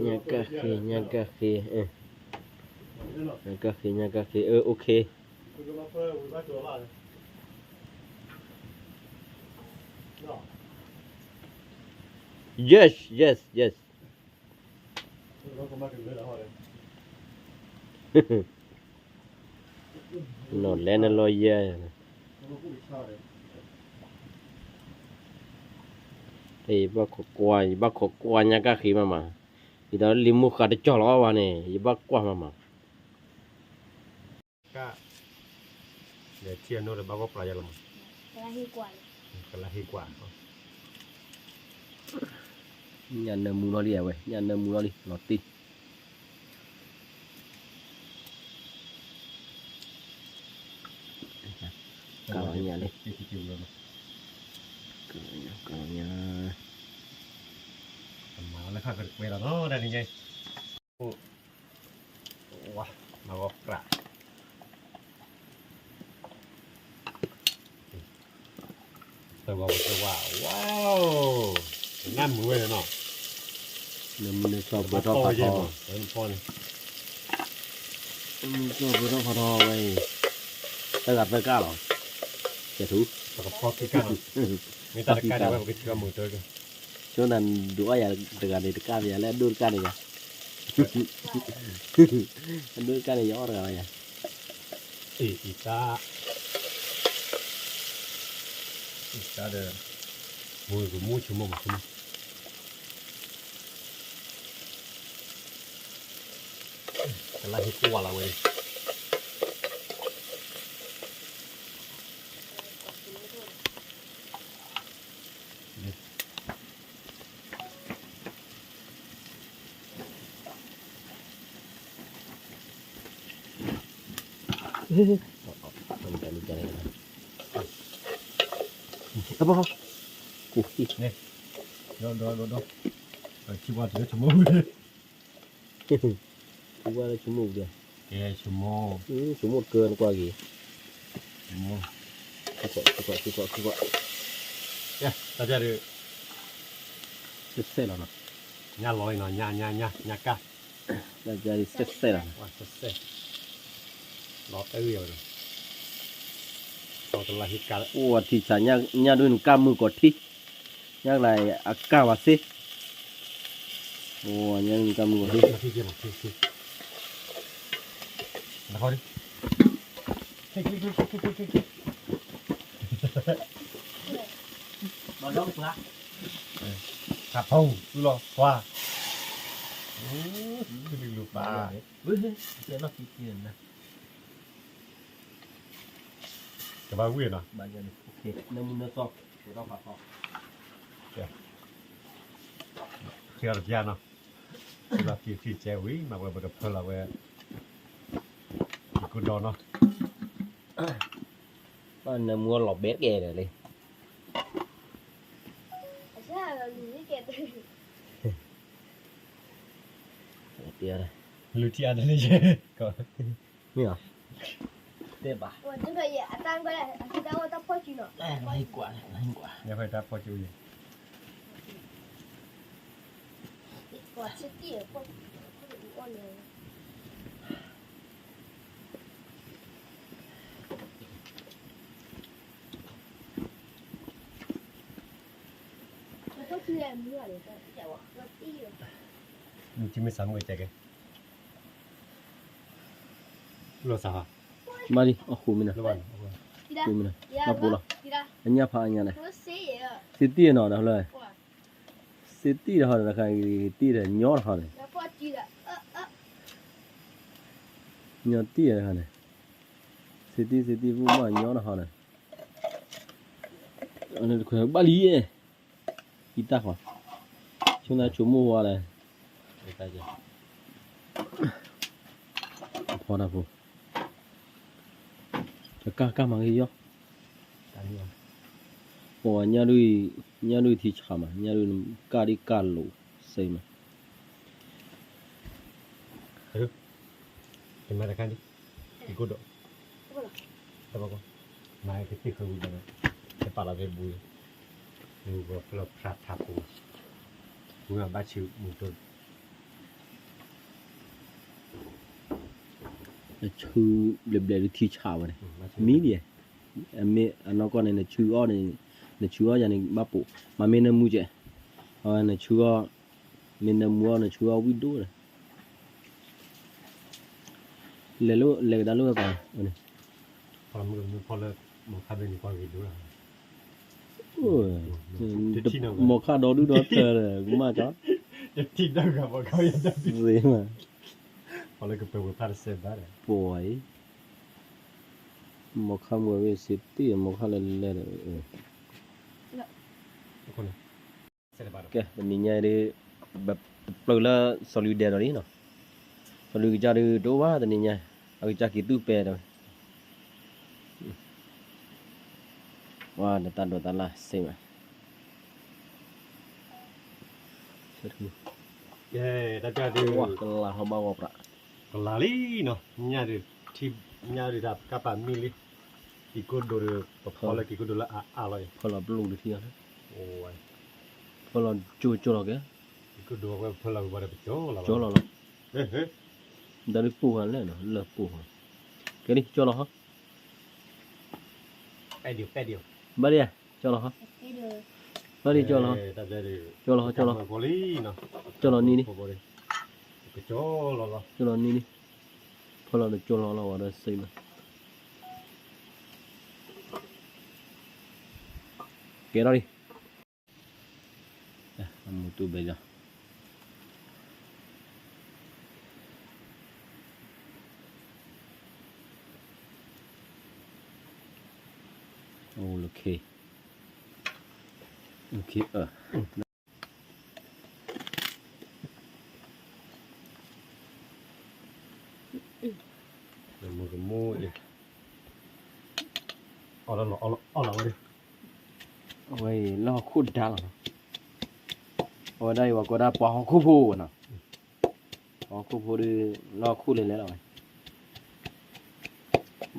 ညၣ်ကၣ်ဃ့, ညၣ်ကၣ်ဃ့, ညၣ်ကၣ်ဃ့, ညၣ်ကၣ်ဃ့, အိၣ်ခ့, yes yes yes, နီၢ်လဲၤနလီၤယဲၢ်, ယဘၣ်ခိးကွၢ်, ယဘၣ်ခိးကွၢ်ညါကၣ်ဃ့မးမး, ယဒီးလံာ်မူဃာ်တကၠီၢ်လီၤအီၣ်ဘၣ်န့ၣ် ယဘၣ်ကွၢ်မးမး ကၣ်, ဒီးထံအနိဒီးဘၣ်ဂီၢ်ပျၢ်ယဲလီၤမး, ကလၢဟ့ၣ်ကွၢ်, ညၣ်နၢမူလီၤလံအဝဲ, ညၣ်နၢမူလီၤလံ လီၤတံၢ်, ကၢ်လီၤညၣ်လံ, ကၢ်လီၤညၣ်, မၤလၢခါကတကွဲလီၤနီၤ တၢ်နံၤညါ ဝါ, မၤဂီၤပြး, သဝါ, သဝါ, ဝါ, နၢ်မုာ်ဝဲနီၤ, နၢ်မုာ်န့ၣ်စီၤပၢၤထီၣ်ဖးထီ, စီၤပၢၤထီၣ်ဖးထီဝဲအံၤ, တဂၤသၢကၣ်လီၤ, ကဲထူ, ပကဖီခံကၣ်နီၤ, မ့ၢ်တၢ်တကၣ်ဒီးဝဲပကထံၣ်အီၤမုာ်တၢ်က ဆိနၤဒုးအီၣ်ယၤတဂၤန့ၣ်တကၣ်မ့ၢ်ယၤ လၢအဒိၣ်တကၣ်န့ၣ်ယၤ, အဒိၣ်တကၣ်န့ၣ် ယအီၣ်တဂၤလီၤယၤ, အံၤတၢ်, အံၤတၢ်ဒီး, မူကမူဆိကမိၣ်မးဆိကမိၣ် ကလၢဟ့ၣ်ကွၢ်လီၤဝဲ, အဘၣ်, ဒီး, ဒီး, ဒီး, ဒီး, ဆိကမိၣ်, ဆိကမိၣ်လၢဆိကမိၣ်, ကဲဆိကမိၣ်, ဆိကမိၣ်တကၢနကွၢ်က့ၤ, ဆိကမိၣ်, ဆိကမိၣ်, ဆိကမိၣ်, ဆိကမိၣ်, ကဲ, တၢ်ဒုး, စဲးစဲးလီၤနီၤ, ညၣ်လီၤအံၤနီၤ, ညၣ်, ညၣ်, ညၣ်, ညၣ်ကၢ်, တၢ်ဒုးစဲးစဲးလီၤ, စဲးစဲး, လီၤတၢ်အုၣ်ယၤဝဲဒီး, ကလၢဟ့ၣ်ကၢ်, အိၣ်ထံဆး, ညၣ်ဒုးနကၢ်မုၢ်ကီးထံ ညၣ်ကလါအကၢ်ဝဲစ့, အိၣ်ညၣ်ဒုးနကၢ်မုၢ်ကီးထံ, နခီဒုး, ခဲခဲခဲခဲခဲခဲခဲ, ထးဖီသူလီၤ ပှၤ လူလူပၢ် ကဘၣ်ဝံၣ်နီၤ ထံအီၤတပျၢ်နီၤ လီၤက့ၤထံကဲဝံၤ မၤဝဲပကဖၢလီၤဝဲ ယကိၢ်ဒီးနီၤ နမူလီၤဘဲကဲဒီးလံ လူထံအါတလၢယဲ မ့ၢ်ဧါ တဲဘၣ် တၢ်ဖီၣ်စုနီၤ တၢ်ဖီၣ်စု မ့ၢ်စၢ်မုၢ်ကဲကဲ လီၤစၢ်ဟါ မၤလံ အဃိမ့ၢ်နၤ ဃိမ့ၢ်နၤ ဘၣ်ပိာ်လီၤ အညၣ်ဖးအညါန့ၣ် စ့တံၢ်နီၤဒီးလၢ စ့တံၢ်တဟီၣ်ဒီးတခါ တံၢ်ဒီးညီတဟီၣ်န့ၣ် ညီတံၢ်တခါန့ၣ် စ့တံၢ် စ့တံၢ် ပူမၣ်ညီတဟီၣ်န့ၣ် ဘၣ်လံယဲ အံတၢ်ဃီ ဆိနၤဆိမိၣ်ဝါလဲၣ် ဖီတၢ်ဖိ ကကၢ်ကၢ်မၤဂ့ၤယီၤ ပှၤညၣ်ဒု ညၣ်ဒုထံဆးမး ညၣ်ဒုကၢ်ဒ်ကၢ်လိာ် စ့မး မၤတခါဒ် ယကိၢ်ဒီး တဘၣ်ကီ မၤကသ့ၣ်ဃၢဝံၤဒီး တပာ်လီၤဖဲဘူး ဘူးကဖျီဖျါထးပူၤ ဘူးဘၣ်ဆူမူတိၢ် နဆူဘျဲၣ်ဘျဲၣ်ဒုထံဆးဝဲန့ၣ် မံၤဒ် အမ့ၢ်အနီၢ်ကီၢ်န့ၣ် နဆူအီၣ်န့ၣ် နဆူအီၣ်ယၤန့ၣ် ဘၣ်ပိာ် မၤမ့ၢ်နမူကဲ အဝဲနဆူအီၣ် မ့ၢ်နမူအီၣ် နဆူအီၣ်ဝံၣ်ဒိၣ်ဒီး လဲၤလိ လဲၤကဒါလိဝဲပှၤန့ၣ် မိၢ်ခါဒီဒူၣ်ဒီထၢဒီး ကမၣ်ကီ တထံၣ်တဂၤ မိၢ်ခါ သ့မး ပှၤလၢကပၢၤဝဲဖးတစဲးဘၣ်ဒီး ပှၤအံၤ မိၢ်ခါမူဝဲစ့တံၢ် မိၢ်ခါလဲၤလဲၤဒီး ကဲ တနံၤညါအံၤဒ် တပျၢၤလၢစီၤလွံၢ်ဒဲးဒီးလံနီၤ စီၤလွံၢ်ကစၢ်ဒုးတအိၣ်ဘၣ်တနံၤညါ အကစၢ်က့ၤသူၣ်ပဲာ်ဒီး ဝါ နတၢ်ဒိးတၢ်လၢ်စ့မး ကလၤထီၣ်ဘၣ်ဂီၤပြး ကလၤလံနီၤ ညၣ်ဒုး ထံ ညၣ်ဒုးတၢ်ကၢ်ပာ်မံလံ ကံၤကိၢ်ဒိၣ်ဒီး ပဖီလၢကံၤကိၢ်ဒိၣ်လၢအအါလီၤ ဖီလီၤပလိၣ်တထံၣ်လီၤ ဖီလီၤကၠိကၠိလီၤကဲ ကံၤကိၢ်ဒိၣ်ဝဲဖီလီၤကဘၣ်ဒီး ကၠိလီၤလီၤ ဒီးဒုးပိၢ်ဃီလဲၣ်နီၤ လၢပိၢ်ဃီ ကဲလံ ကၠိလီၤဟီ ဘၣ်ဒံး ကၠိလီၤဟီ ဘၣ်ဒံး ကၠိလီၤဟီ ကၠိလီၤဟီ ကၠိလီၤ ကၠိလီၤနံၤလံ ကၠိလီၤနံၤလံ ဖီလီၤဒီးကၠိလီၤလီၤဝဲဒီးစ့မး ကဲထီၣ်လံ အမူတူၢ်ဘဲလီၤ OK OK အ မူကမူအံၤ အီၣ်လီၤ အီၣ်လီၤ အီၣ်လီၤဝဲ အဝဲအံၤလၢဟီၣ်ခိၣ်ဒါလီၤနီၤ အဝဲဒၣ်အံၤ ပှၤကိးဒၣ်ပှၤဟီၣ်ခိၣ်ဖိနီၤ ပှၤဟီၣ်ခိၣ်ဖိဒီး လၢဟီၣ်ခိၣ်လဲၤလဲၤလီၤဝဲ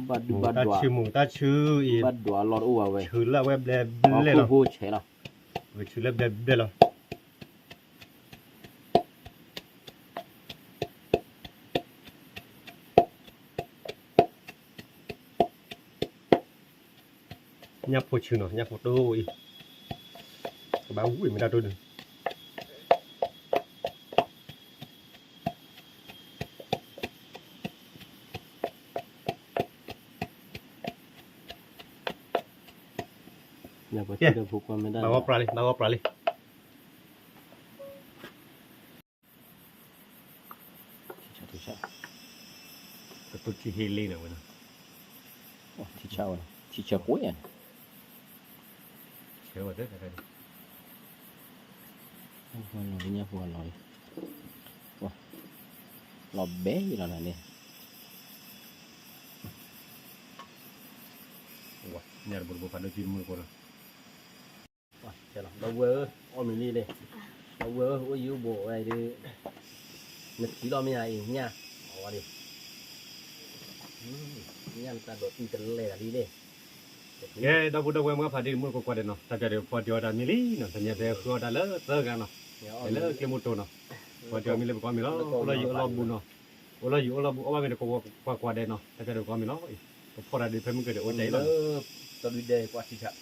ဘၣ်ဒူဘၣ်ဒွး မူတၢ်ဆူ မူတၢ်ဆူအံၤ ဘၣ်ဒွးလီၤတအိၣ်ဘၣ်ဝဲ ဆူလၢအဝဲဘျဲဘျဲလီၤ ပှၤဟီၣ်ခိၣ်ဖိဆဲးလီၤ ဝဲဆူလၢဘျဲဘျဲလီၤ ညၣ်ဖိဆူနီၤ ညၣ်ဖိတိၢ်အံၤ ကဘၣ်ဝံၣ်မ့ၢ်တၢ်တိၢ်ဒုး ညၣ်ဖိ ကဲ, ဘၣ်ဂီၤပြးလံ, ဘၣ်ဂီၤပြးလံ. ကတိၢ်ထံဟ့လ့န့ၣ်ဝဲ, ထံဆၢဝဲ, ထံဆၢကွံာ်ဧါ, ဆၢဝဲ, လီၤဘဲလီၤန့ၣ်, ညၣ်တဘိတဘိဖးဒိၣ်ကံမုၢ်ကိးလီၤ. ဒီပုၢ်ဝဲၢ်ဧၢ, အီၣ်မ့ၤလံန့ၣ်, ဒီပုၢ်ဝဲၢ်ဧၢ, အိၣ်ယံၤအိၣ်ဘူးဝဲဒီး, နထံၣ်လီၤမ့ၢ်ဧါအံၤညၣ်, အဝဲဒၣ်, ညၣ်နတၢ်ဒိးတံၢ်တလဲၤတၢ်လံန့ၣ်. ကဲ, ဒီပုၢ်ဒီပုၢ်ဝဲၢ်မုၢ်ဖးဒိၣ်မုၢ်ကိးကွၢ်ဒဲးနီၤ, တၢ်ကဒီးပှၤဒံးအီၣ်တၢ်မံလံနီၤ, တနံၤတဲဃုအီၣ်တၢ်လၢသၢဂၤနီၤ, လၢကျဲမုၢ်တိၤနီၤ, ပှၤဒံးအီၣ်မံလၢပကိးမံၤလီၤ, အိၣ်လၢယံၤအိၣ်လၢဘူးနီၤ, အိၣ်လၢယံၤအိၣ်လၢဘူး အီၣ်ဘၣ်မ့ၤတကိးကွၢ်ကွၢ်ဒဲးနီၤ, တၢ်ကဒီးပကိးမံၤလီၤ, ပဖီၣ်တၢ်ဒုးဖဲမုၢ်ကဒီးအိၣ်တၢ်အံၤလီၤ, တၢ်ဒုးဒဲးပှၤထံဆး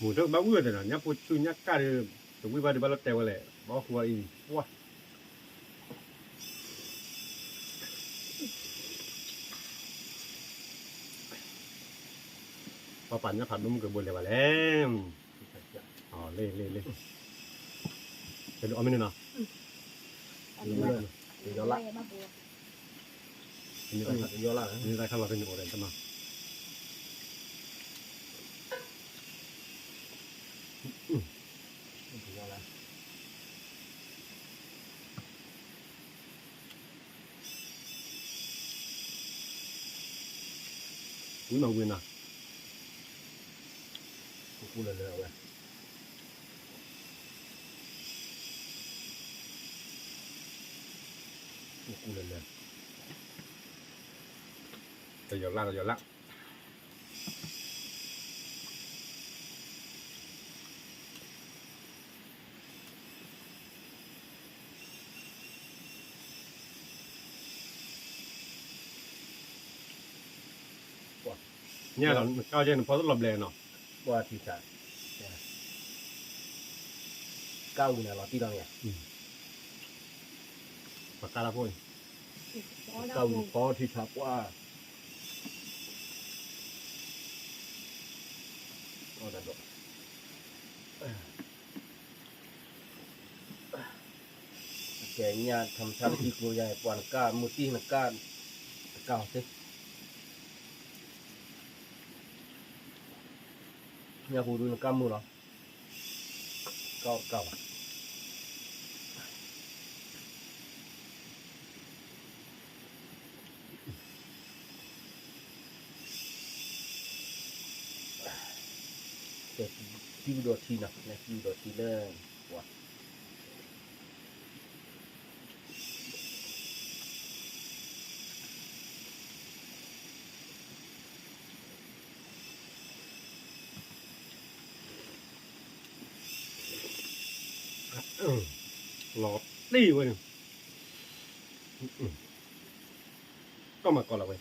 မူထူဘၣ်ဝံၣ်ဝဲသ့ၣ်နီၤ, ညၣ်ဖိဆူညၣ်ကၣ်ဒီး, တဝံၣ်ဘၣ်ဒုးဘၣ်လီၤတဲာ်ဝဲလဲၣ်, ဘၣ်ဃုအီၤအံၤ, ပှၤ ပှၤပာ်ညၣ်ဖးဒိၣ်မုၢ်ကဘိလဲၤဘၣ်လဲၣ်, လ့လ့လ့, ကဒုးအီၣ်မ့ၤန့ၣ်နီၤ, ယီၤလၢ, ယီၤလၢ, မ့ၢ်တၢ်ခါလီၤဖဲန့ၣ်အိၣ်ဒီးတနီၤ ဝံၤမးဝံၤနီၤ, ကူကူလၢလၢအဝဲ, ကူကူလၢလၢ, တယီၤလၢ်တယီၤလၢ် ညၣ်ဒီးနကၢ်ယဲၢ်နဖီတလီၤဘျဲးနီၤ, ပှၤထံဆး, ကၢ်ဝံၤန့ၣ်လီၤတံၢ်လီၤမ့ၢ်ဧါ, ပှၤကၢ်တၢ်ဖိအံၤ, ကၢ်ဝံၤဖီထံဆးပှၢ် အီၣ်တၢ်ဒိး, ကဲညၣ်ထီၣ်မဆါတထံကျိယါ ပှၤနကၢ်မုၢ်တံၢ်နကၢ်, တကၢ်အီၤသ့, ညၣ်ဟူဒုနကၢ်မုၢ်လီၤ, ကၢ်အီၤတကၢ်ဘၣ်. ကဲတံၢ်ဒီးထံနီၤ, လဲၤတံၢ်ဒီးထံလၢပှၤ လီၤတံၢ်ဝဲန့ၣ်, ကီၢ်မၤကီၢ်လီၤဝဲ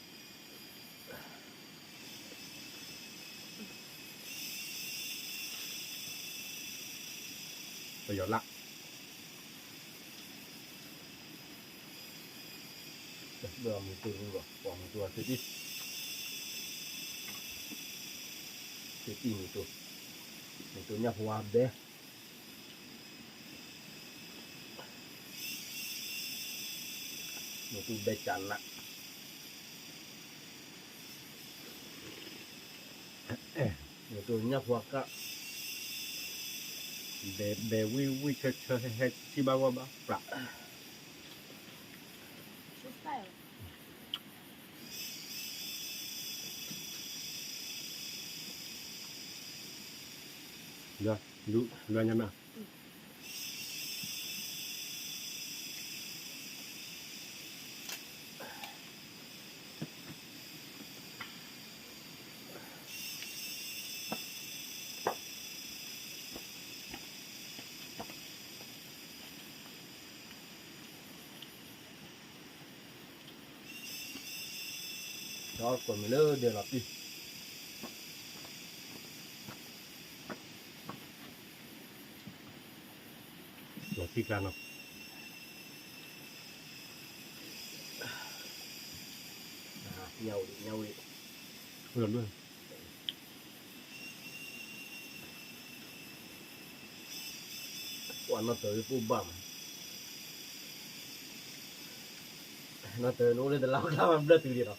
ပယီၤလၢ်, မ့ၢ်တိၢ်, မ့ၢ်တိၢ်, သုတံၢ်မ့ၢ်တိၢ်, မ့ၢ်တိၢ်ညၣ်ဖိဝါဘဲ မ့ၢ်တိၢ်ဘဲကနး, မ့ၢ်တိၢ်ညၣ်ဖိကၢ်, ဘဲဘဲဝံၣ်ဝံၣ်ဆၢဆၢဟဲဟဲထံၣ်ဘၣ်ဂီၢ်ဘၣ်ပြး ဒုးညါမး ဒီးကွၢ်မ့ၢ်လၢဒဲးလီၤတံၢ် လီၤတံၢ်ကျါနီၤ, ညါဝံၤ ညါဝံၤ ဝံၤလီၤဒိၣ် ပှၤနီၢ်တၢၤပိၢ်ဘၣ်မး နီၢ်တၢၤနအိၣ်လၢတလါကျါမး ဘျၢၣ်တုၤ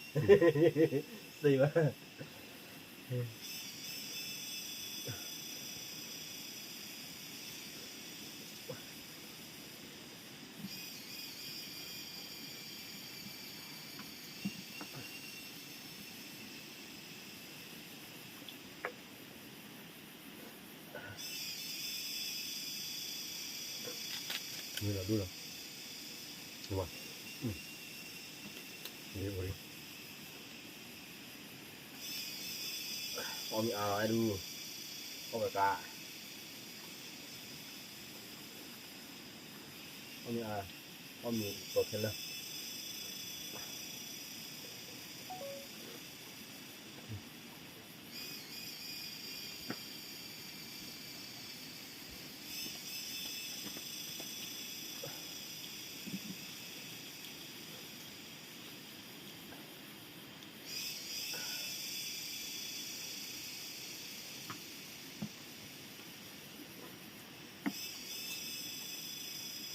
ဒံးလီၤ စံးဘၣ် မ့ၢ်လီၤဒိၣ်လီၤ ဝါ အီၣ်မ့ၤအါလီၤအဲၣ်ဒူၣ် အီၣ်ကကါ အီၣ်မ့ၤအါ အီၣ်မ့ၤကီခဲလၢာ်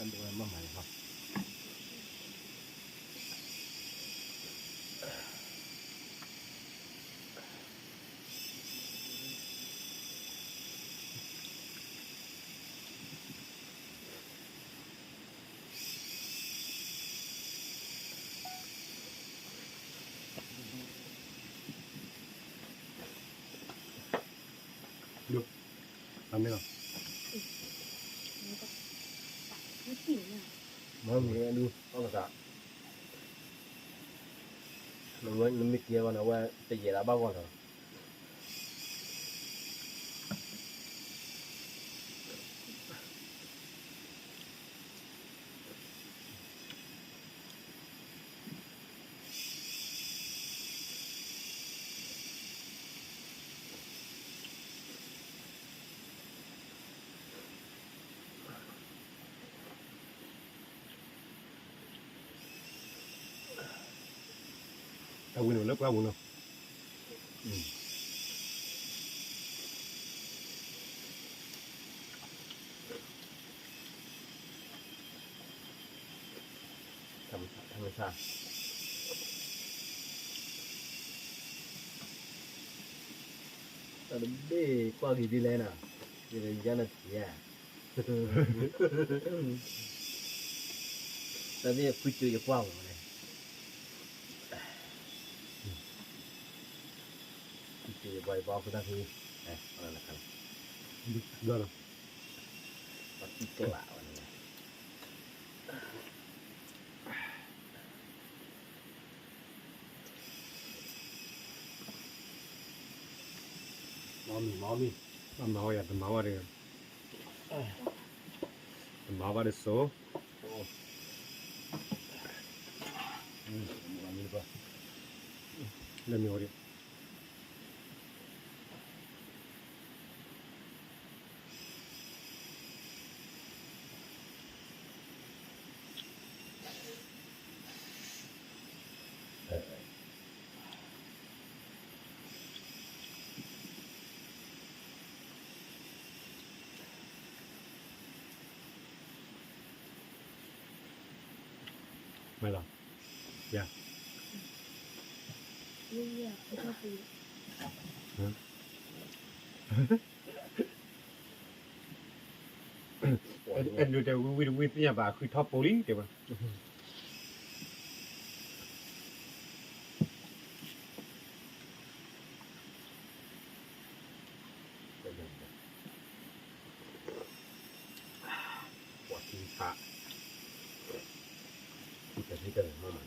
တၢ်ဒိၣ်ဝဲမးမးလီၤ ဒိၣ် အမ့ၢ်လီၤ မ့ၢ်ဒူၣ် အီၣ်ကစး နမ့ၢ်ကဲဂီၤန့ၣ် အဝဲတယဲၢ်လၢဘၣ်ဂီၢ်လီၤ တၢ်ဝံၤန့ၣ်လၢပှၢ်ပူၤနီၤ ထမဆါ ထမဆါ တၢ်တဘ့ၣ်ကွၢ်ဂ့ၤဒ်လဲၣ်နီၤ ယကယါနၤတက့ၢ်ဧါ တၢ်ဘ့ၣ်ဖုစၢၤယကွၢ်မးန့ၣ် ဖုစၢၤယကွၢ်ယကွၢ်အခိၣ်တၢ်ဖု လီၤ ပှၤတံၢ်ကျၢ်ဝဲန့ၣ် မၤမံၤ မၤမံၤ မၤဝဲယၤ တမၤဝဲဒီး တမၤဝဲဒီးစိ လၢမ့ၢ်ဝဲဒီး မ့ၢ်လီၤ ယၤ အဲၣ်ဒိးတဲဝံၤဝံၤတဝံၤ သ့ၣ်ညါဘၣ်ဃုထီၣ်ပိာ်လံ တဲဝဲ ပှၤခံဖး ခံဖးခံတၢ်မၤမၤ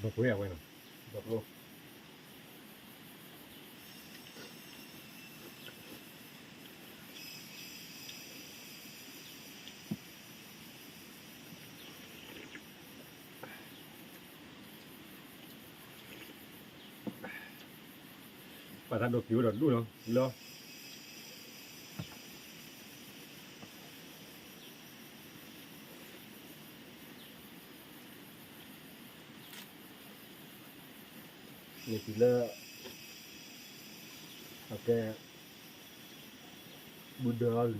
ဘၣ်ပှဲၤအဝဲနီၤ ဘၣ်ပှဲၤ ပာ်သးဒိးက့ၤဝဲဒီးဒူၣ်လီၤလီၤ. န့ၣ်တုၤလၢ အကဲ ဘူဒၢအီၤလီၤ.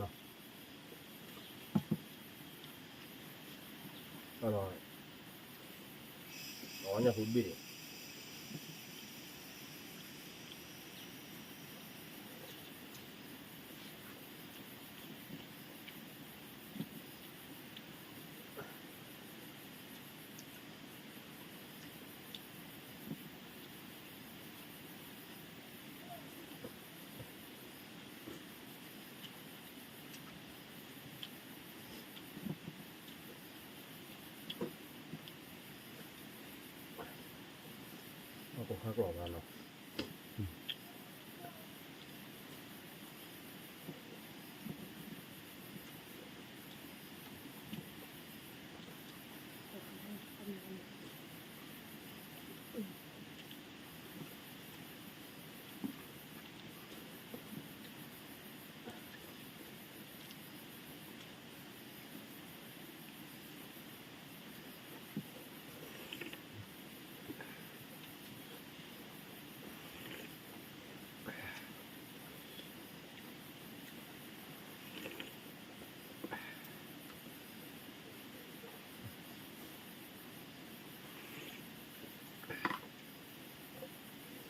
အီၤညၣ်ဖိဘ့ၣ်န့ၣ် အကဟါကျိာ်ဘၣ်လီၤ.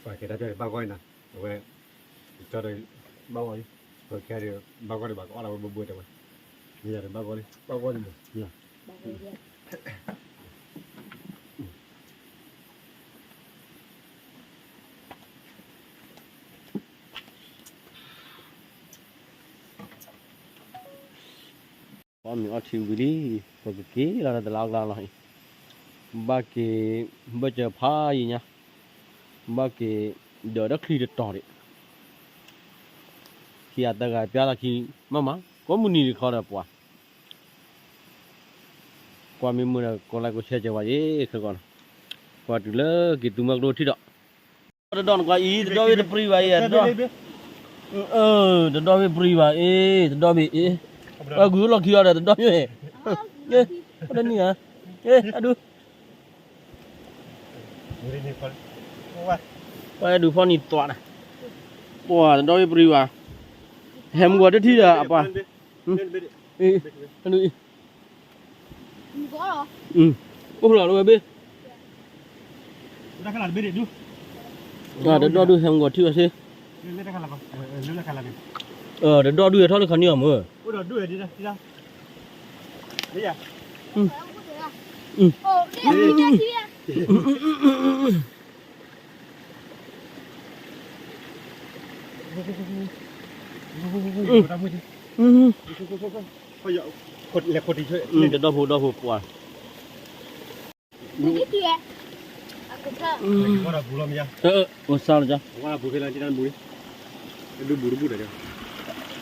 ပှၤကဲတၢ်ပျၢ်ဒံးဘၣ်ဂီၢ်အံၤနီၤ, အဝဲ ကၠီဒီး ဘၣ်ဂီၢ်လံ, ပကဲဒံးဘၣ်ဂီၢ်ဒံးဘၣ် ကအီၣ်လီၤဝဲဘိဘိတဲဝဲ, မ့ၢ်ယၤဒံးဘၣ်ဂီၢ်လံ, ဘၣ်ဂီၢ်လံမ့ၢ် ပအီၣ်မ့ၤအီထံဝံၤလံ, ပကက့ၤလီၤတလါအီၣ်ကျါလီၤအံၤ, ဘၣ်က့ၤ ဘၢၣ်စၢၤဖးယံၤညါ, ဘၣ်က့ၤ ဒီးတၢ်ချံတတီၤဒံး, ခံဂၤတဂၤပျၢ်သးခံ မ့ၢ်မး ကိးမုၢ်နံၤတခီဒီးပှၤ ကွၢ်မ့ၢ်မုာ်ဒီး ကိးlikeကိးshareကဲဝဲယဲခဲကီး, ကွၢ်တုၤလၢက့ၤသူမၢကျိထံၣ်ဒီး တဒီနကွၢ်အံၤ တဒီဘ့ၣ်တပြံဘၣ်အံၤ, တဒီ, တဒီဘ့ၣ်ပြံဘၣ်အံၤ, တဒီဘ့ၣ်အံၤ, ပှၤဂုၤလီၢ်ခံအီၤဒီး တဒီဘ့ၣ်, တနံၤဧါ, အဒူ ပှၤဒူဖီနံၤသွးနၤ, ပှၤတဒီဘ့ၣ်ပြံဘၣ်, ဟဲမုၢ်ဂီၤတထံၣ်ဒီးအပှၤ, အံၤ, အိၣ်ဖျါလီၤဝဲဘ့ၣ်, တဒီဒူၣ်ဟဲမုၢ်ဂီၤထံၣ်ဝဲစ့ၢ်, တဒီဒူၣ်ဟဲထီၣ်လၢခီနံၣ်အီၤမ့ၢ်, တဒီဖိဒီဖိပှၤ, အိၣ်စါလီၤ, တၢ်ကျီကွံာ်ဒီးလံနီၤအံၤ, ပအီၣ်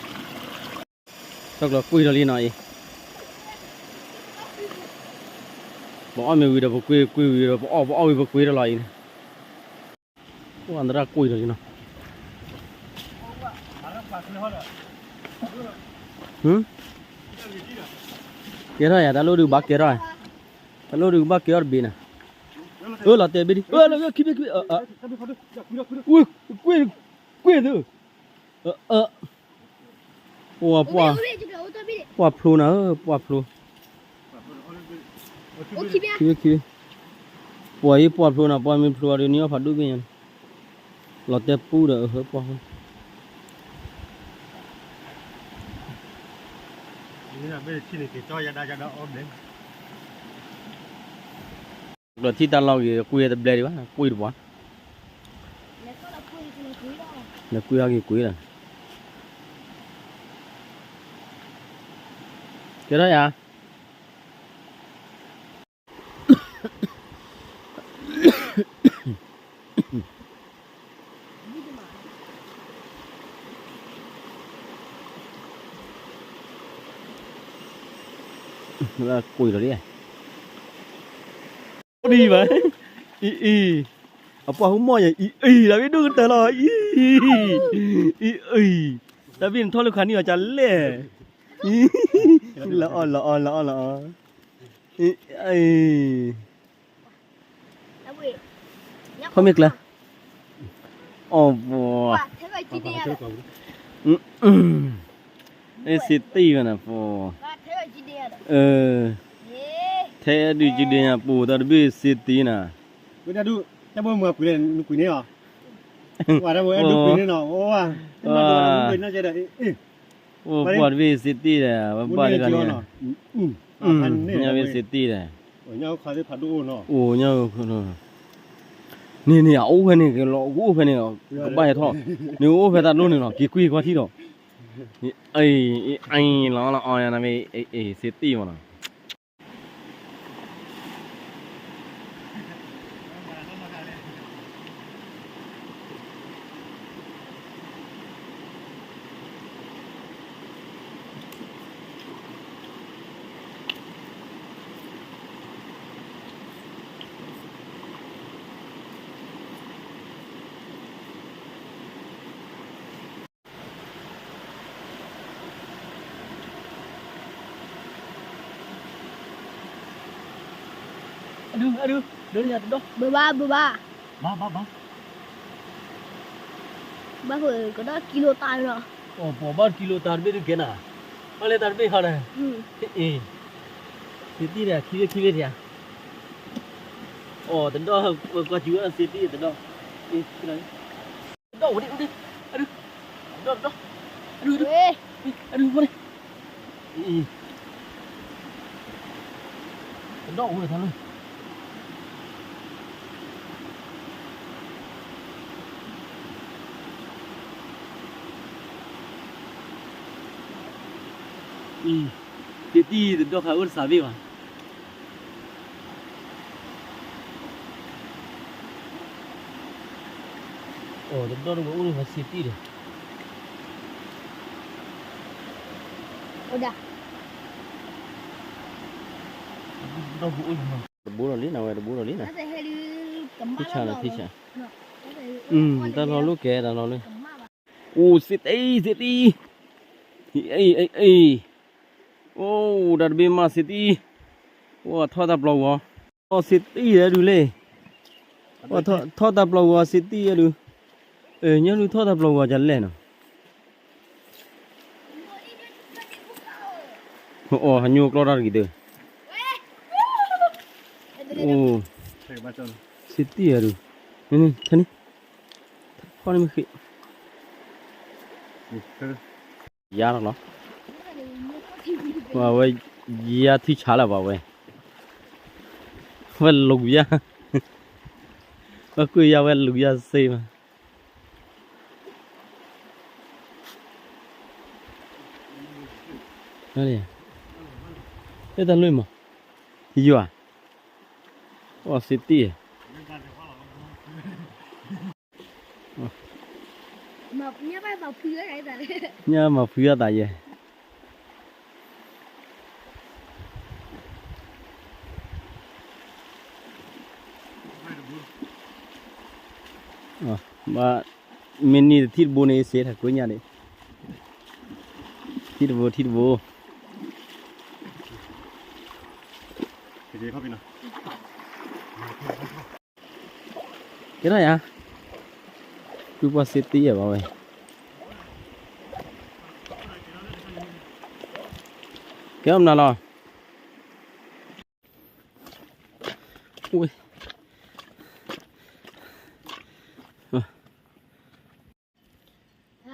မ့ၤဝံၤဒီးပကွံာ်, ကွံာ်ဝံၤဒီးပအီၣ်, ပအီၣ်ဝံၤပကွံာ်ဒီးလီၤအံၤန့ၣ်, ပှၤသရၣ်ကွံာ်ဒီးလံနီၤ, ကဲထီၣ်ယၤ တၢ်လိၣ်ဒုးဘၣ်ကဲထီၣ်, တၢ်လိၣ်ဒုးကဘၣ်ကဲထီၣ်တဘ့ၣ်နီၤ, အၢ လီၤတဲာ်ဘ့ၣ်ဒံး, ခံဘ့ၣ်ခံဘ့ၣ်, ကွံာ်, ကွံာ်သု, အၢ ပှၤ, ပှၤဖျိနၤဧၢ, ပှၤဖျိ, ခံဘ့ၣ်ခံဘ့ၣ်, ပှၤအံၤပှၤဖျိနၤ, ပှၤမ့ၢ်ဖျိအီၤဒီး နံၤအီၣ်ဖးဒိၣ်ဘ့ၣ်ညါန့ၣ်, လီၤတဲာ်ပူဒီးအဟၢပှၤဃိ ဒီးထံၣ်တၢ်လီၢ်ဂ့ၤ ကွံာ်တဘျဲဒံးဘၣ်, ကွံာ်တပှၤ, လဲၤကွံာ်အီၤက့ၤကွံာ်လီၤ, ကဲထီၣ်ယၤ ကွံာ်လီၤလံ, ဒံးဘၣ်, အံၤ, အံၤ, ပှၤဟူမီၢ်ယၤ အံၤအံၤ တၢ်ဘ့ၣ်ဒိၣ်ကတၢၢ်လီၤ အံၤ အံၤ တၢ်ဘ့ၣ်နထီၣ်လၢခါန့ၣ်အီၤကလဲၣ် လီၤအီၣ်လီၤအီၣ်လီၤအီၣ်လီၤအီၣ် အံၤ ဖီမ့ၢ်ကျၢၤ အီၣ်ပှၤ အ့ၣ် စ့တံၢ်ဝဲနၤ ပှၤ ထဲဒုးကဒ့ညါပူၤ တၢ်တဘ့ၣ်စ့တံၢ်နၤ ဝဲဒၣ်ဒုး တၢ်ဘိမုၢ်အပှ့ၤလဲၣ် နကွံာ်န့ၣ်အီၤ ဝဲဒၣ်ဒုးကွံာ်န့ၣ်နီၤ အိၣ်ဝဲ အိၣ်ပှၤတဘ့ၣ်စ့တံၢ်ဒီး ဝဲဘၣ်တဂၤန့ၣ် ညါဝဲစ့တံၢ်ဒီး အိၣ်ညါ န့ၣ်န့ၣ် အအိၣ်ဖဲန့ၣ် ကလီၤကအိၣ်ဖဲန့ၣ် ကဘၣ်ဟဲထီၣ် န့ၣ်အိၣ်ဖဲတၢ်ဒိၣ်န့ၣ်လီၤ က့ၤကွံာ်ကွၢ်ထံၣ်ဒီး အံၤ လီၤလီၤအီၣ်ယၤနမ့ၢ် စ့တံၢ်မနီၤ အဒု အဒု ဒိးန့ၢ်ယၤတဒီ ဘၣ်ဘၣ်ဘၣ်ဘၣ် ဘၣ်ဘၣ်ဘၣ် ဘၣ်ဃုာ်ကဒီးကံလိတၢ်လီၤ အိၣ်ပှၤဘၣ်ကံလိတၢ်တဘ့ၣ်ဒုးကဲနၤ ဘၣ်လဲၤတၢ်တဘ့ၣ်ခါဒီး အ့ၣ် စ့တံၢ်ဒီး ခံဘ့ၣ်ခံဘ့ၣ်တယၤ အိၣ်တဒီ ကွၢ်စူၤဝဲစ့တံၢ်တဒီ အ့ၣ် တဒီဝဲဒၣ် အဒု တဒီတဒီ အဒု အဒု အဒု ဖိန့ၣ် အံၤ တဒီအိၣ်ဝဲတၢ်လၢ အံၤ စ့တံၢ်တဒီဃာ်အိၣ်တစးဘ့ၣ်ဘၣ် အိၣ်တဒီတဝဲအိၣ်လၢပှၤစ့တံၢ်ဒီး တဘိလီၤလံနဝဲတဘိလီၤလံန ထံဆးလီၤထံဆး တၢ်လီၤလိၣ်ကဲတၢ်လီၤလၢ အိၣ်စ့တံၢ်စ့တံၢ် အံၤ အံၤ အိၣ်တၢ်တဘ့ၣ်မးစ့တံၢ် အိၣ်ထီၣ်တၢ်ပျီဂီၤ ထီၣ်စ့တံၢ်ဒုးလဲၣ် ထီၣ်တၢ်ပျီဂီၤစ့တံၢ်ဒုး ညၣ်လူၢ်ထီၣ်တၢ်ပျီဂီၤကလဲၣ်နီၤ အိၣ်ဟညိကျီတၢ်တဂ့ၤတၢ် အိၣ် စ့တံၢ်ဒုး န့ၣ် ထဲန့ၣ် ဖီၣ်န့ၣ်မ့ၢ်ဃ့ ယါလီၤ ပှၤဝဲ ယါထံဆးလၢၤပှၤဝဲ ဝဲလူၤယါ ဝဲကွံာ်ယါဝဲလူၤယါစ့မး တၢ်လွံၢ်မး ယွၤ အိၣ်စ့တံၢ် ညၣ်မၤဖှံအသးယဲ ဘၣ် မ့ၢ်န့ၢ်တထံၣ်တဘိန့ၣ် စ့ထီၣ်ကွ့ညါဒံး ထံၣ်တဘိ ထံၣ်တဘိ ကဲထီၣ်ယၤ ပုၢ်ပှၢ်စ့တံၢ်ယဲဘၣ်ဝဲ ကဲအီၣ်မနုၤလီၤ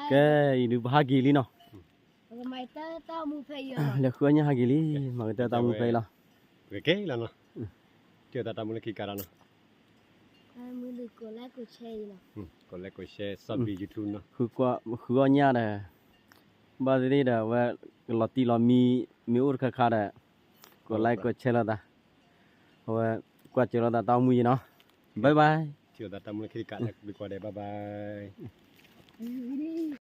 ကဲ အံၤဒုးပဟးက့ၤလံနီၤ လဲၤဃုအီၣ်ညၣ်ဟးက့ၤလံ မၤကတၢၢ်တၢ်မူဖဲအံၤလီၤ ပကကဲလီၤနီၤ တၢ်တၢ်မူလၢခံကးဒီးနီၤ ကိးlikeကိးshare နီၤ ဃုအီၣ်ညၣ်ဒီး ဘၣ်သ့ၣ်ဒီး အဝဲ လီၤတံၢ်လီၤမံ မ့ၢ်အိၣ်တခါခါဒီး ကိးlikeကိးshareလိာ်သး အဝဲ ကွၢ်စၢၤလိာ်သးတၢ်အိၣ်မူယံၤနီၤ bye bye ထံၣ်လိာ်သးတၢ်မူလၢခံကး bye bye